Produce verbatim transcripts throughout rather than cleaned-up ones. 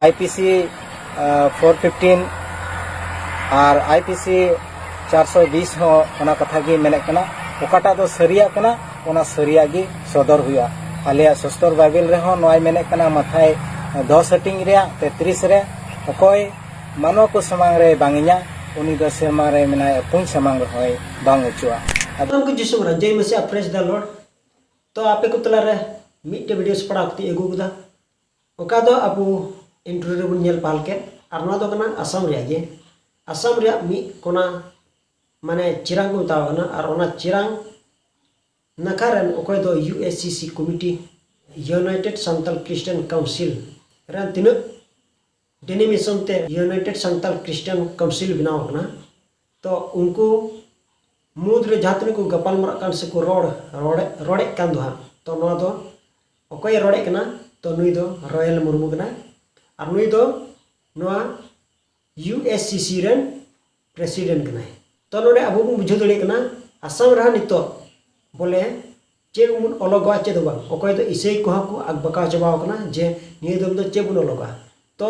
I P C four fifteen R I P C ᱪᱟᱨᱥᱚ ᱵᱤᱥ ᱦᱚᱸ ᱚᱱᱟ ᱠᱟᱛᱷᱟ ᱜᱮ ᱢᱮᱱᱮᱫ ᱠᱟᱱᱟ᱾ ᱚᱠᱟᱴᱟᱜ ᱫᱚ ᱥᱟᱹᱨᱤᱭᱟᱜ ᱠᱟᱱᱟ, ᱚᱱᱟ ᱥᱟᱹᱨᱤᱭᱟᱜ ᱜᱮ ᱥᱚᱫᱚᱨ ᱦᱩᱭᱩᱜᱼᱟ᱾ ᱟᱞᱮᱭᱟᱜ ᱥᱚᱥᱛᱚᱨ ᱵᱟᱭᱵᱮᱞ ᱨᱮᱦᱚᱸ ᱱᱚᱣᱟᱭ ᱢᱮᱱᱮᱫ ᱠᱟᱱᱟ, ᱢᱟᱛᱷᱟᱭ ᱫᱚᱥ ᱦᱟᱹᱴᱤᱧ ᱨᱮᱭᱟᱜ ᱛᱮᱛᱨᱤᱥ ᱨᱮ, "ᱚᱠᱚᱭ ᱢᱟᱱᱣᱟ ᱠᱚ ᱥᱟᱢᱟᱝ ᱨᱮ ᱵᱟᱝ ᱤᱧᱟ, ᱩᱱᱤ ᱫᱚ ᱥᱮᱨᱢᱟ ᱨᱮ ᱢᱮᱱᱟᱭ ᱮᱯᱩᱧ ᱥᱟᱢᱟᱝ ᱨᱮᱦᱚᱸᱭ ᱵᱟᱝ ᱚᱪᱚᱜᱼᱟ᱾" ᱟᱫᱚ ᱜᱚᱢᱠᱮ ᱡᱤᱥᱩ ᱢᱟᱨᱟᱝ, ᱡᱚᱭ ᱢᱟᱥᱤ, ᱯᱨᱮᱥ ᱫᱟ ᱞᱚᱨᱰ᱾ ᱛᱚ ᱟᱯᱮ ᱠᱚ ᱛᱟᱞᱟᱨᱮ ᱢᱤᱫᱴᱮᱡ ᱵᱷᱤᱰᱤᱭᱳ ᱥᱟᱯᱲᱟᱣ ᱠᱟᱛᱮ ᱟᱹᱜᱩ ᱠᱮᱫᱟ᱾ ᱚᱠᱟ ᱫᱚ ᱟᱵᱚ ᱤᱱᱴᱨᱳ ᱨᱮᱵᱚᱱ ᱧᱮᱞ ᱯᱟᱦᱟᱞ ᱠᱮᱫ, ᱟᱨ ᱱᱚᱣᱟ ᱫᱚ ᱠᱟᱱᱟ ᱟᱥᱟᱢ ᱨᱮᱭᱟᱜ ᱜᱮ᱾ ᱟᱥᱟᱢ ᱨᱮᱭᱟᱜ ᱢᱤᱫ ᱠᱚᱱᱟ, ᱢᱟᱱᱮ ᱪᱤᱨᱟᱝ ᱠᱚ ᱢᱮᱛᱟᱣ ᱠᱟᱱᱟ, ᱟᱨ ᱚᱱᱟ ᱪᱤᱨᱟᱝ ᱱᱟᱠᱷᱟ ᱨᱮᱱ ᱚᱠᱚᱭ ᱫᱚ ᱭᱩ ᱮᱥ ᱥᱤ ᱥᱤ ᱠᱚᱢᱤᱴᱤ, ᱤᱭᱩᱱᱟᱭᱴᱮᱰ ᱥᱟᱱᱛᱟᱞ ᱠᱨᱤᱥᱪᱤᱭᱟᱱ ᱠᱟᱣᱩᱱᱥᱤᱞ ᱨᱮᱱ ᱛᱤᱱᱟᱹᱜ ᱰᱤᱱᱳᱢᱤᱱᱮᱥᱚᱱ ᱛᱮ ᱤᱭᱩᱱᱟᱭᱴᱮᱰ ᱥᱟᱱᱛᱟᱞ ᱠᱨᱤᱥᱪᱤᱭᱟᱱ ᱠᱟᱣᱩᱱᱥᱤᱞ ᱵᱮᱱᱟᱣ ᱟᱠᱟᱱᱟ, ᱛᱚ ᱩᱱᱠᱩ ᱢᱩᱫᱽ ᱨᱮ ᱡᱟᱦᱟᱸ ᱛᱤᱱᱟᱹᱜ ᱠᱚ ᱜᱟᱯᱟᱞ ᱢᱟᱨᱟᱜ ᱠᱟᱱ ᱥᱮ ᱠᱚ ᱨᱚᱲ, ᱨᱚᱲᱮᱫ, ᱨᱚᱲᱮᱫ ᱠᱟᱱ ᱫᱚ ᱦᱟᱸᱜ, ᱛᱚ ᱱᱚᱣᱟ ᱫᱚ ᱚᱠᱚᱭᱮ ᱨᱚᱲᱮᱫ ᱠᱟᱱᱟ? ᱛᱚ ᱱᱩᱭ ᱫᱚ ᱨᱚᱭᱮᱞ ᱢᱩᱨᱢᱩ ᱠᱟᱱᱟᱭ, ᱟᱨ ᱱᱩᱭ ᱫᱚ ᱱᱚᱣᱟ ᱭᱩ ᱮᱥ ᱥᱤ ᱥᱤ ᱨᱮᱱ ᱯᱨᱮᱥᱤᱰᱮᱱᱴ ᱠᱟᱱᱟᱭ᱾ ᱛᱚ ᱱᱚᱰᱮ ᱟᱵᱚ ᱵᱚᱱ ᱵᱩᱡᱷᱟᱹᱣ ᱫᱟᱲᱮᱭᱟᱜ ᱠᱟᱱᱟ, ᱟᱥᱟᱢ ᱨᱮᱦᱚᱸ ᱱᱤᱛᱚᱜ ᱵᱚᱞᱮ ᱪᱮᱫ ᱵᱚᱱ ᱚᱞᱚᱜᱚᱜᱼᱟ, ᱪᱮᱫ ᱦᱚᱸ ᱵᱟᱝ᱾ ᱚᱠᱚᱭ ᱫᱚ ᱤᱥᱟᱹᱭ ᱠᱚᱦᱚᱸ ᱠᱚ ᱟᱠᱵᱟᱠᱟᱣ ᱪᱟᱵᱟᱣ ᱠᱟᱱᱟ ᱡᱮ ᱱᱤᱭᱟᱹ ᱫᱚᱢ ᱫᱚ ᱪᱮᱫ ᱵᱚᱱ ᱚᱞᱚᱜᱟ᱾ ᱛᱚ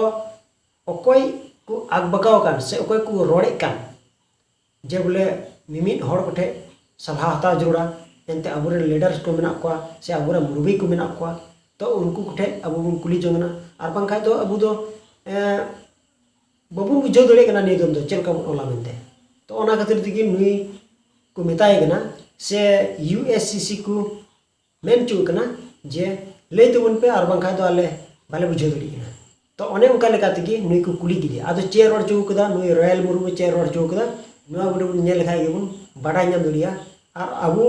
ᱚᱠᱚᱭ ᱠᱚ ᱟᱠᱵᱟᱠᱟᱣ ᱠᱟᱱ ᱥᱮ ᱚᱠᱚᱭ ᱠᱚ ᱨᱚᱲᱮᱫ ᱠᱟᱱ, ᱡᱮ ᱵᱚᱞᱮ ᱢᱤᱢᱤᱫ ᱦᱚᱲ ᱠᱚᱴᱷᱮᱡ ᱥᱟᱞᱦᱟ ᱦᱟᱛᱟᱣ ᱡᱟᱹᱨᱩᱲᱟ, ᱮᱱᱛᱮ ᱟᱵᱚᱨᱮᱱ ᱞᱤᱰᱟᱨᱥ ᱠᱚ ᱢᱮᱱᱟᱜ ᱠᱚᱣᱟ ᱥᱮ ᱟᱵᱚᱨᱮᱱ ᱢᱩᱨᱵᱤ ᱠᱚ ᱢᱮᱱᱟᱜ ᱠᱚᱣᱟ, ᱛᱚ ᱩᱱᱠᱩ ᱠᱚᱴᱷᱮᱡ ᱟᱵᱚ ᱵᱚᱱ ᱠᱩᱞᱤ ᱡᱚᱝ ᱠᱟᱱᱟ᱾ ᱟᱨ ᱵᱟᱝᱠᱷᱟᱡ ᱫᱚ ᱟᱵᱚ ᱫᱚ, ᱮᱸ, ᱵᱟᱵᱚᱱ ᱵᱩᱡᱷᱟᱹᱣ ᱫᱟᱲᱮᱭᱟᱜ ᱠᱟᱱᱟ ᱱᱤᱭᱟᱹ ᱫᱚᱢ ᱫᱚ ᱪᱮᱫ ᱞᱮᱠᱟ ᱵᱚᱱ ᱚᱞᱟ ᱢᱮᱱᱛᱮ᱾ ᱛᱚ ᱚᱱᱟ ᱠᱷᱟᱹᱛᱤᱨ ᱛᱮᱜᱮ ᱱᱩᱭ ᱠᱚ ᱢᱮᱛᱟᱭ ᱠᱟᱱᱟ ᱥᱮ ᱭᱩ ᱮᱥ ᱥᱤ ᱥᱤ ᱠᱚ ᱢᱮᱱ ᱦᱚᱪᱚ ᱠᱟᱱᱟ ᱡᱮ ᱞᱟᱹᱭ ᱛᱟᱵᱚᱱ ᱯᱮ, ᱟᱨ ᱵᱟᱝᱠᱷᱟᱡ ᱫᱚ ᱟᱞᱮ ᱵᱟᱞᱮ ᱵᱩᱡᱷᱟᱹᱣ ᱫᱟᱲᱮᱭᱟᱜ ᱠᱟᱱᱟ᱾ ᱛᱚ ᱚᱱᱮ ᱚᱱᱠᱟ ᱞᱮᱠᱟ ᱛᱮᱜᱮ ᱱᱩᱭ ᱠᱚ ᱠᱩᱞᱤ ᱠᱮᱫᱮᱭᱟ, ᱟᱫᱚ ᱪᱮᱫ ᱨᱚᱲ ᱦᱚᱪᱚ ᱠᱟᱫᱟ, ᱱᱩᱭ ᱨᱚᱭᱮᱞ ᱢᱩᱨᱢᱩ ᱪᱮᱫ ᱨᱚᱲ ᱦᱚᱪᱚ ᱠᱟᱫᱟ, ᱱᱚᱣᱟ video ᱵᱚᱱ ᱧᱮᱞ ᱞᱮᱠᱷᱟᱡ ᱜᱮᱵᱚᱱ ᱵᱟᱰᱟᱭ ᱧᱟᱢ ᱫᱟᱲᱮᱭᱟᱜᱼᱟ᱾ ᱟᱨ ᱟᱵᱚ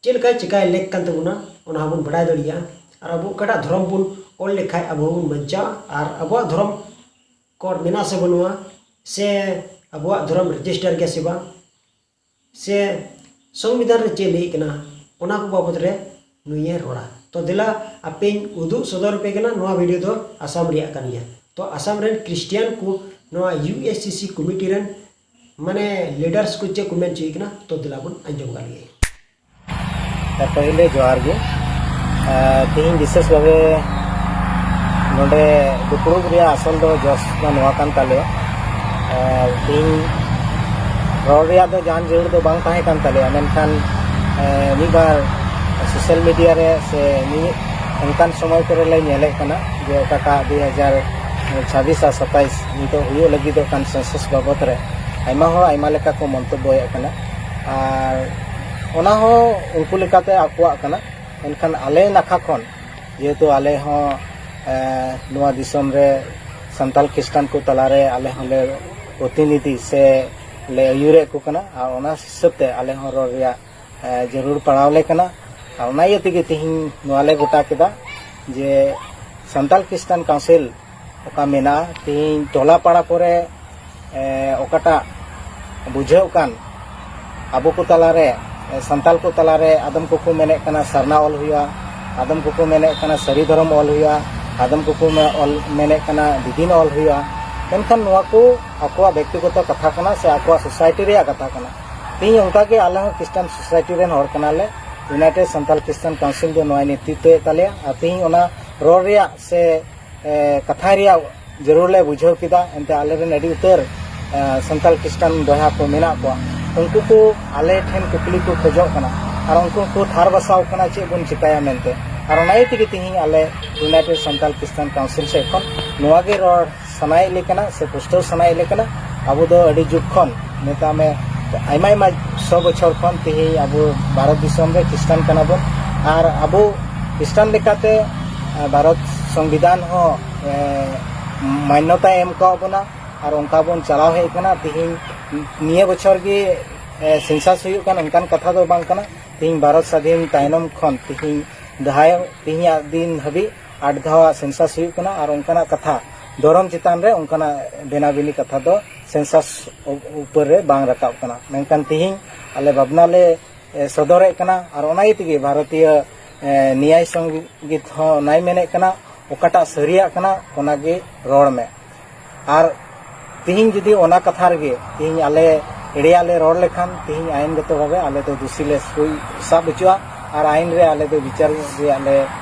ᱪᱮᱫ ᱞᱮᱠᱟᱭ ᱪᱮᱠᱟᱭ ᱞᱮᱠ ᱠᱟᱱ ᱛᱟᱵᱚᱱᱟ, ᱚᱱᱟ ᱦᱚᱸᱵᱚᱱ ᱵᱟᱰᱟᱭ ᱫᱟᱲᱮᱭᱟᱜᱼᱟ᱾ ᱟᱨ ᱟᱵᱚ ᱚᱠᱟᱴᱟᱜ ᱫᱷᱚᱨᱚᱢ ᱵᱚᱱ ᱚᱞ ᱞᱮᱠᱷᱟᱡ ᱟᱵᱚ ᱦᱚᱸᱵᱚᱱ ᱵᱟᱧᱪᱟᱜᱼᱟ, ᱟᱨ ᱟᱵᱚᱣᱟᱜ ᱫᱷᱚᱨᱚᱢ ᱠᱳᱰ ᱢᱮᱱᱟᱜᱼᱟ ᱥᱮ ᱵᱟᱹᱱᱩᱜᱼᱟ, ᱥᱮ ᱟᱵᱚᱣᱟᱜ ᱫᱷᱚᱨᱚᱢ ᱨᱮᱡᱤᱥᱴᱟᱨ ᱜᱮᱭᱟ ᱥᱮ ᱵᱟᱝ, ᱥᱮ ᱥᱚᱝᱵᱤᱫᱷᱟᱱ ᱨᱮ ᱪᱮᱫ ᱞᱟᱹᱭ ᱠᱟᱱᱟ, ᱚᱱᱟ ᱠᱚ ᱵᱟᱵᱚᱫ ᱨᱮ ᱱᱩᱭᱮ ᱨᱚᱲᱟ᱾ ᱛᱚ ᱫᱮᱞᱟ ᱟᱯᱮᱧ ᱩᱫᱩᱜ ᱥᱚᱫᱚᱨ ᱯᱮ ᱠᱟᱱᱟ, ᱱᱚᱣᱟ video ᱫᱚ ᱟᱥᱟᱢ ᱨᱮᱭᱟᱜ ᱠᱟᱱ ᱜᱮᱭᱟ᱾ ᱛᱚ ᱟᱥᱟᱢ ᱨᱮᱱ ᱠᱨᱤᱥᱴᱤᱭᱟᱱ ᱠᱚ ᱱᱚᱣᱟ ᱭᱩ ᱮᱥ ᱥᱤ ᱥᱤ ᱠᱚᱢᱤᱴᱤ ᱨᱮᱱ ᱢᱟᱱᱮ ᱞᱤᱰᱟᱨᱥ ᱠᱚ ᱪᱮᱫ ᱠᱚ ᱢᱮᱱ ᱦᱚᱪᱚᱭᱮᱫ ᱠᱟᱱᱟ, ᱛᱚ ᱫᱮᱞᱟ ᱵᱚᱱ ᱟᱸᱡᱚᱢ ᱜᱟᱞ ᱞᱮᱜᱮ᱾ ᱯᱟᱹᱦᱤᱞ ᱨᱮ ᱡᱚᱦᱟᱨ ᱜᱮ᱾ ᱟᱨ ᱛᱮᱦᱮᱧ ᱵᱤᱥᱮᱥ ᱵᱷᱟᱵᱮ ᱱᱚᱰᱮ ᱫᱩᱯᱲᱩᱵ ᱨᱮᱭᱟᱜ ᱟᱥᱚᱞ ᱫᱚ ᱡᱚᱥ ᱫᱚ ᱱᱚᱣᱟ ᱠᱟᱱ ᱛᱟᱞᱮᱭᱟ᱾ ᱮ, ᱛᱤᱦᱤᱧ ᱨᱚᱲ ᱨᱮᱭᱟᱜ ᱫᱚ ᱡᱟᱱ ᱡᱟᱹᱨᱩᱲ ᱫᱚ ᱵᱟᱝ ᱛᱟᱦᱮᱸ ᱠᱟᱱ ᱛᱟᱞᱮᱭᱟ, ᱢᱮᱱᱠᱷᱟᱱ, ᱮ, ᱢᱤᱫ ᱵᱟᱨ ᱥᱳᱥᱟᱞ ᱢᱤᱰᱤᱭᱟ ᱨᱮ ᱥᱮ ᱢᱤᱢᱤᱫ ᱚᱱᱠᱟᱱ ᱥᱚᱢᱚᱭ ᱠᱚᱨᱮ ᱞᱮ ᱧᱮᱞᱮᱫ ᱠᱟᱱᱟ ᱡᱮ ᱚᱠᱟᱴᱟᱜ ᱫᱩᱭ ᱦᱟᱡᱟᱨ ᱪᱷᱟᱵᱵᱤᱥ ᱟᱨ ᱥᱟᱛᱟᱭᱤᱥ ᱱᱤᱛᱚᱜ ᱦᱩᱭᱩᱜ ᱞᱟᱹᱜᱤᱫᱚᱜ ᱠᱟᱱ ᱥᱮᱱᱥᱟᱥ ᱵᱟᱵᱚᱛ ᱨᱮ ᱟᱭᱢᱟ ᱦᱚᱲ ᱟᱭᱢᱟ ᱞᱮᱠᱟ ᱠᱚ ᱢᱚᱱᱛᱚᱵᱵᱚᱭᱮᱫ ᱠᱟᱱᱟ᱾ ᱟᱨ ᱚᱱᱟ ᱦᱚᱸ ᱩᱱᱠᱩ ᱞᱮᱠᱟᱛᱮ ᱟᱠᱚᱣᱟᱜ ᱠᱟᱱᱟ, ᱢᱮᱱᱠᱷᱟᱱ ᱟᱞᱮ ᱱᱟᱠᱷᱟ ᱠᱷᱚᱱ ᱡᱮᱦᱮᱛᱩ ᱟᱞᱮ ᱦᱚᱸ, ᱮ, ᱱᱚᱣᱟ ᱫᱤᱥᱚᱢ ᱨᱮ ᱥᱟᱱᱛᱟᱲ ᱠᱷᱨᱤᱥᱴᱟᱱ ᱠᱚ ᱛᱟᱞᱟᱨᱮ ᱟᱞᱮ ᱦᱚᱸᱞᱮ ᱯᱨᱚᱛᱤᱱᱤᱫᱷᱤ ᱥᱮ ᱞᱮ ᱟᱹᱭᱩᱨᱮᱫ ᱠᱚ ᱠᱟᱱᱟ, ᱟᱨ ᱚᱱᱟ ᱦᱤᱥᱟᱹᱵ ᱛᱮ ᱟᱞᱮ ᱦᱚᱸ ᱨᱚᱲ ᱨᱮᱭᱟᱜ, ᱮ, ᱡᱟᱹᱨᱩᱲ ᱯᱟᱲᱟᱣ ᱞᱮ ᱠᱟᱱᱟ᱾ ᱟᱨ ᱚᱱᱟ ᱤᱭᱟᱹ ᱛᱮᱜᱮ ᱛᱮᱦᱮᱧ ᱱᱚᱣᱟ ᱞᱮ ᱜᱚᱴᱟ ᱠᱮᱫᱟ ᱡᱮ ᱥᱟᱱᱛᱟᱲ ᱠᱷᱨᱤᱥᱴᱟᱱ ᱠᱟᱣᱩᱱᱥᱤᱞ ᱚᱠᱟ ᱢᱮᱱᱟᱜᱼᱟ, ᱛᱮᱦᱮᱧ ᱴᱚᱞᱟ ᱯᱟᱲᱟ ᱠᱚᱨᱮ, ᱮ, ᱚᱠᱟᱴᱟᱜ ᱵᱩᱡᱷᱟᱹᱣ ᱠᱟᱱ ᱟᱵᱚ ᱠᱚ ᱛᱟᱞᱟᱨᱮ, ᱮ, ᱥᱟᱱᱛᱟᱲ ᱠᱚ ᱛᱟᱞᱟᱨᱮ ᱟᱫᱚᱢ ᱠᱚᱠᱚ ᱢᱮᱱᱮᱫ ᱠᱟᱱᱟ ᱥᱟᱨᱱᱟ ᱚᱞ ᱦᱩᱭᱩᱜᱼᱟ, ᱟᱫᱚᱢ ᱠᱚᱠᱚ ᱢᱮᱱᱮᱫ ᱠᱟᱱᱟ ᱥᱟᱹᱨᱤ ᱫᱷᱚᱨᱚᱢ ᱚᱞ ᱦᱩᱭᱩᱜᱼᱟ, ᱟᱫᱚᱢ ᱠᱚᱠᱚ ᱢᱮ-, ᱚᱞ, ᱢᱮᱱᱮᱫ ᱠᱟᱱᱟ ᱵᱤᱫᱤᱱ ᱚᱞ ᱦᱩᱭᱩᱜᱼᱟ᱾ ᱢᱮᱱᱠᱷᱟᱱ ᱱᱚᱣᱟ ᱠᱚ ᱟᱠᱚᱣᱟᱜ ᱵᱮᱠᱛᱤᱜᱚᱛᱚ ᱠᱟᱛᱷᱟ ᱠᱟᱱᱟ ᱥᱮ ᱟᱠᱚᱣᱟᱜ ᱥᱳᱥᱟᱭᱴᱤ ᱨᱮᱭᱟᱜ ᱠᱟᱛᱷᱟ ᱠᱟᱱᱟ᱾ ᱛᱮᱦᱮᱧ ᱚᱱᱠᱟᱜᱮ ᱟᱞᱮ ᱦᱚᱸ ᱠᱷᱨᱤᱥᱴᱟᱱ ᱥᱳᱥᱟᱭᱴᱤ ᱨᱮᱱ ᱦᱚᱲ ᱠᱟᱱᱟᱞᱮ᱾ ᱤᱭᱩᱱᱟᱭᱴᱮᱰ ᱥᱟᱱᱛᱟᱞ ᱠᱷᱨᱤᱥᱴᱟᱱ ᱠᱟᱣᱩᱱᱥᱤᱞ ᱫᱚ ᱱᱚᱣᱟᱭ ᱱᱮᱛᱨᱤᱛᱵᱮᱫ ᱛᱟᱞᱮᱭᱟ᱾ ᱟᱨ ᱛᱮᱦᱮᱧ ᱚᱱᱟ ᱨᱚᱲ ᱨᱮᱭᱟᱜ ᱥᱮ, ᱮ, ᱠᱟᱛᱷᱟ ᱨᱮᱭᱟᱜ ᱡᱟᱹᱨᱩᱲ ᱞᱮ ᱵᱩᱡᱷᱟᱹᱣ ᱠᱮᱫᱟ᱾ ᱮᱱᱛᱮ ᱟᱞᱮᱨᱮᱱ ᱟᱹᱰᱤ ᱩᱛᱟᱹᱨ, ᱮ, ᱥᱟᱱᱛᱟᱞ ᱠᱷᱨᱤᱥᱴᱟᱱ ᱵᱚᱭᱦᱟ ᱠᱚ ᱢᱮᱱᱟᱜ ᱠᱚᱣᱟ, ᱩᱱᱠᱩ ᱠᱚ ᱟᱞᱮ ᱴᱷᱮᱱ ᱠᱩᱠᱞᱤ ᱠᱚ ᱠᱷᱚᱡᱚᱜ ᱠᱟᱱᱟ᱾ ᱟᱨ ᱩᱱᱠᱩ ᱠᱚ ᱛᱷᱟᱨ ᱵᱟᱥᱟᱣ ᱠᱟᱱᱟ ᱪᱮᱫ ᱵᱚᱱ ᱪᱤᱠᱟᱹᱭᱟ ᱢᱮᱱᱛᱮ᱾ ᱟᱨ ᱚᱱᱟ ᱤᱭᱟᱹ ᱛᱮᱜᱮ ᱛᱮᱦᱮᱧ ᱟᱞᱮ ᱤᱭᱩᱱᱟᱭᱴᱮᱰ ᱥᱟᱱᱛᱟᱞ ᱠᱷᱨᱤᱥᱴᱟᱱ ᱠᱟᱣᱩᱱᱥᱤᱞ ᱥᱮᱫ ᱠᱷᱚᱱ ᱱᱚᱣᱟ ᱜᱮ ᱨᱚᱲ ᱥᱟᱱᱟᱭᱮᱫ ᱞᱮ ᱠᱟᱱᱟ ᱥᱮ ᱯᱩᱥᱴᱟᱹᱣ ᱥᱟᱱᱟᱭᱮᱫ ᱞᱮ ᱠᱟᱱᱟ᱾ ᱟᱵᱚ ᱫᱚ ᱟᱹᱰᱤ ᱡᱩᱜᱽ ᱠᱷᱚᱱ, ᱢᱮᱛᱟᱜ ᱢᱮ, ᱟᱭᱢᱟ ᱟᱭᱢᱟ ᱥᱚ ᱵᱚᱪᱷᱚᱨ ᱠᱷᱚᱱ ᱛᱮᱦᱮᱧ ᱟᱵᱚ ᱵᱷᱟᱨᱚᱛ ᱫᱤᱥᱚᱢ ᱨᱮ ᱠᱷᱨᱤᱥᱴᱟᱱ ᱠᱟᱱᱟ ᱵᱚᱱ᱾ ᱟᱨ ᱟᱵᱚ ᱠᱷᱨᱤᱥᱴᱟᱱ ᱞᱮᱠᱟᱛᱮ, ᱮ, ᱵᱷᱟᱨᱚᱛ ᱥᱚᱝᱵᱤᱫᱷᱟᱱ ᱦᱚᱸ, ᱮ, ᱢᱟᱱᱱᱚᱛᱟᱭ ᱮᱢ ᱠᱟᱣᱟᱫ ᱵᱚᱱᱟ᱾ ᱟᱨ ᱚᱱᱠᱟ ᱵᱚᱱ ᱪᱟᱞᱟᱣ ᱦᱮᱡ ᱟᱠᱟᱱᱟ᱾ ᱛᱮᱦᱮᱧ ᱱᱤᱭᱟᱹ ᱵᱚᱪᱷᱚᱨ ᱜᱮ, ᱮ, ᱥᱮᱱᱥᱟᱥ ᱦᱩᱭᱩᱜ ᱠᱟᱱ ᱚᱱᱠᱟᱱ ᱠᱟᱛᱷᱟ ᱫᱚ ᱵᱟᱝ ᱠᱟᱱᱟ᱾ ᱛᱮᱦᱮᱧ ᱵᱷᱟᱨᱚᱛ ᱥᱟᱫᱷᱤᱱ ᱛᱟᱭᱱᱚᱢ ᱠᱷᱚᱱ ᱛᱮᱦᱮᱧ ᱫᱟᱦᱟᱭ, ᱛᱮᱦᱮᱧᱟᱜ ᱫᱤᱱ ᱦᱟᱹᱵᱤᱡ ᱟᱴ ᱫᱷᱟᱣ ᱥᱮᱱᱥᱟᱥ ᱦᱩᱭᱩᱜ ᱠᱟᱱᱟ᱾ ᱟᱨ ᱚᱱᱠᱟᱱᱟᱜ ᱠᱟᱛᱷᱟ, ᱫᱷᱚᱨᱚᱢ ᱪᱮᱛᱟᱱ ᱨᱮ ᱚᱱᱠᱟᱱᱟᱜ ᱵᱮᱱᱟᱵᱤᱱᱤ ᱠᱟᱛᱷᱟ ᱫᱚ ᱥᱮᱱᱥᱟᱥ ᱩ-, ᱩᱯᱚᱨ ᱨᱮ ᱵᱟᱝ ᱨᱟᱠᱟᱵ ᱠᱟᱱᱟ᱾ ᱢᱮᱱᱠᱷᱟᱱ ᱛᱮᱦᱮᱧ ᱟᱞᱮ ᱵᱷᱟᱵᱽᱱᱟ ᱞᱮ, ᱮ, ᱥᱚᱫᱚᱨᱮᱫ ᱠᱟᱱᱟ᱾ ᱟᱨ ᱚᱱᱟ ᱤᱭᱟᱹ ᱛᱮᱜᱮ ᱵᱷᱟᱨᱚᱛᱤᱭᱚ, ᱮ, ᱱᱮᱭᱟᱭ ᱥᱚᱝᱜᱤᱛ ᱦᱚᱸ ᱚᱱᱟᱭ ᱢᱮᱱᱮᱫ ᱠᱟᱱᱟ, ᱚᱠᱟᱴᱟᱜ ᱥᱟᱹᱨᱤᱭᱟᱜ ᱠᱟᱱᱟ ᱚᱱᱟᱜᱮ ᱨᱚᱲ ᱢᱮ᱾ ᱟᱨ ᱛᱤᱦᱤᱧ ᱡᱩᱫᱤ ᱚᱱᱟ ᱠᱟᱛᱷᱟ ᱨᱮᱜᱮ ᱛᱤᱦᱤᱧ ᱟᱞᱮ ᱮᱲᱮᱭᱟᱜ ᱞᱮ ᱨᱚᱲ ᱞᱮᱠᱷᱟᱱ, ᱛᱤᱦᱤᱧ ᱟᱭᱤᱱ ᱜᱚᱛᱚ ᱵᱷᱟᱵᱮ ᱟᱞᱮ ᱫᱚ ᱫᱩᱥᱤ ᱞᱮ ᱥᱩᱭ-, ᱥᱟᱵ ᱦᱚᱪᱚᱜᱼᱟ ᱟᱨ ᱟᱭᱤᱱ ᱨᱮ ᱟᱞᱮ ᱫᱚ ᱵᱤᱪᱟᱨ ᱨᱮᱭᱟᱜ ᱞᱮ,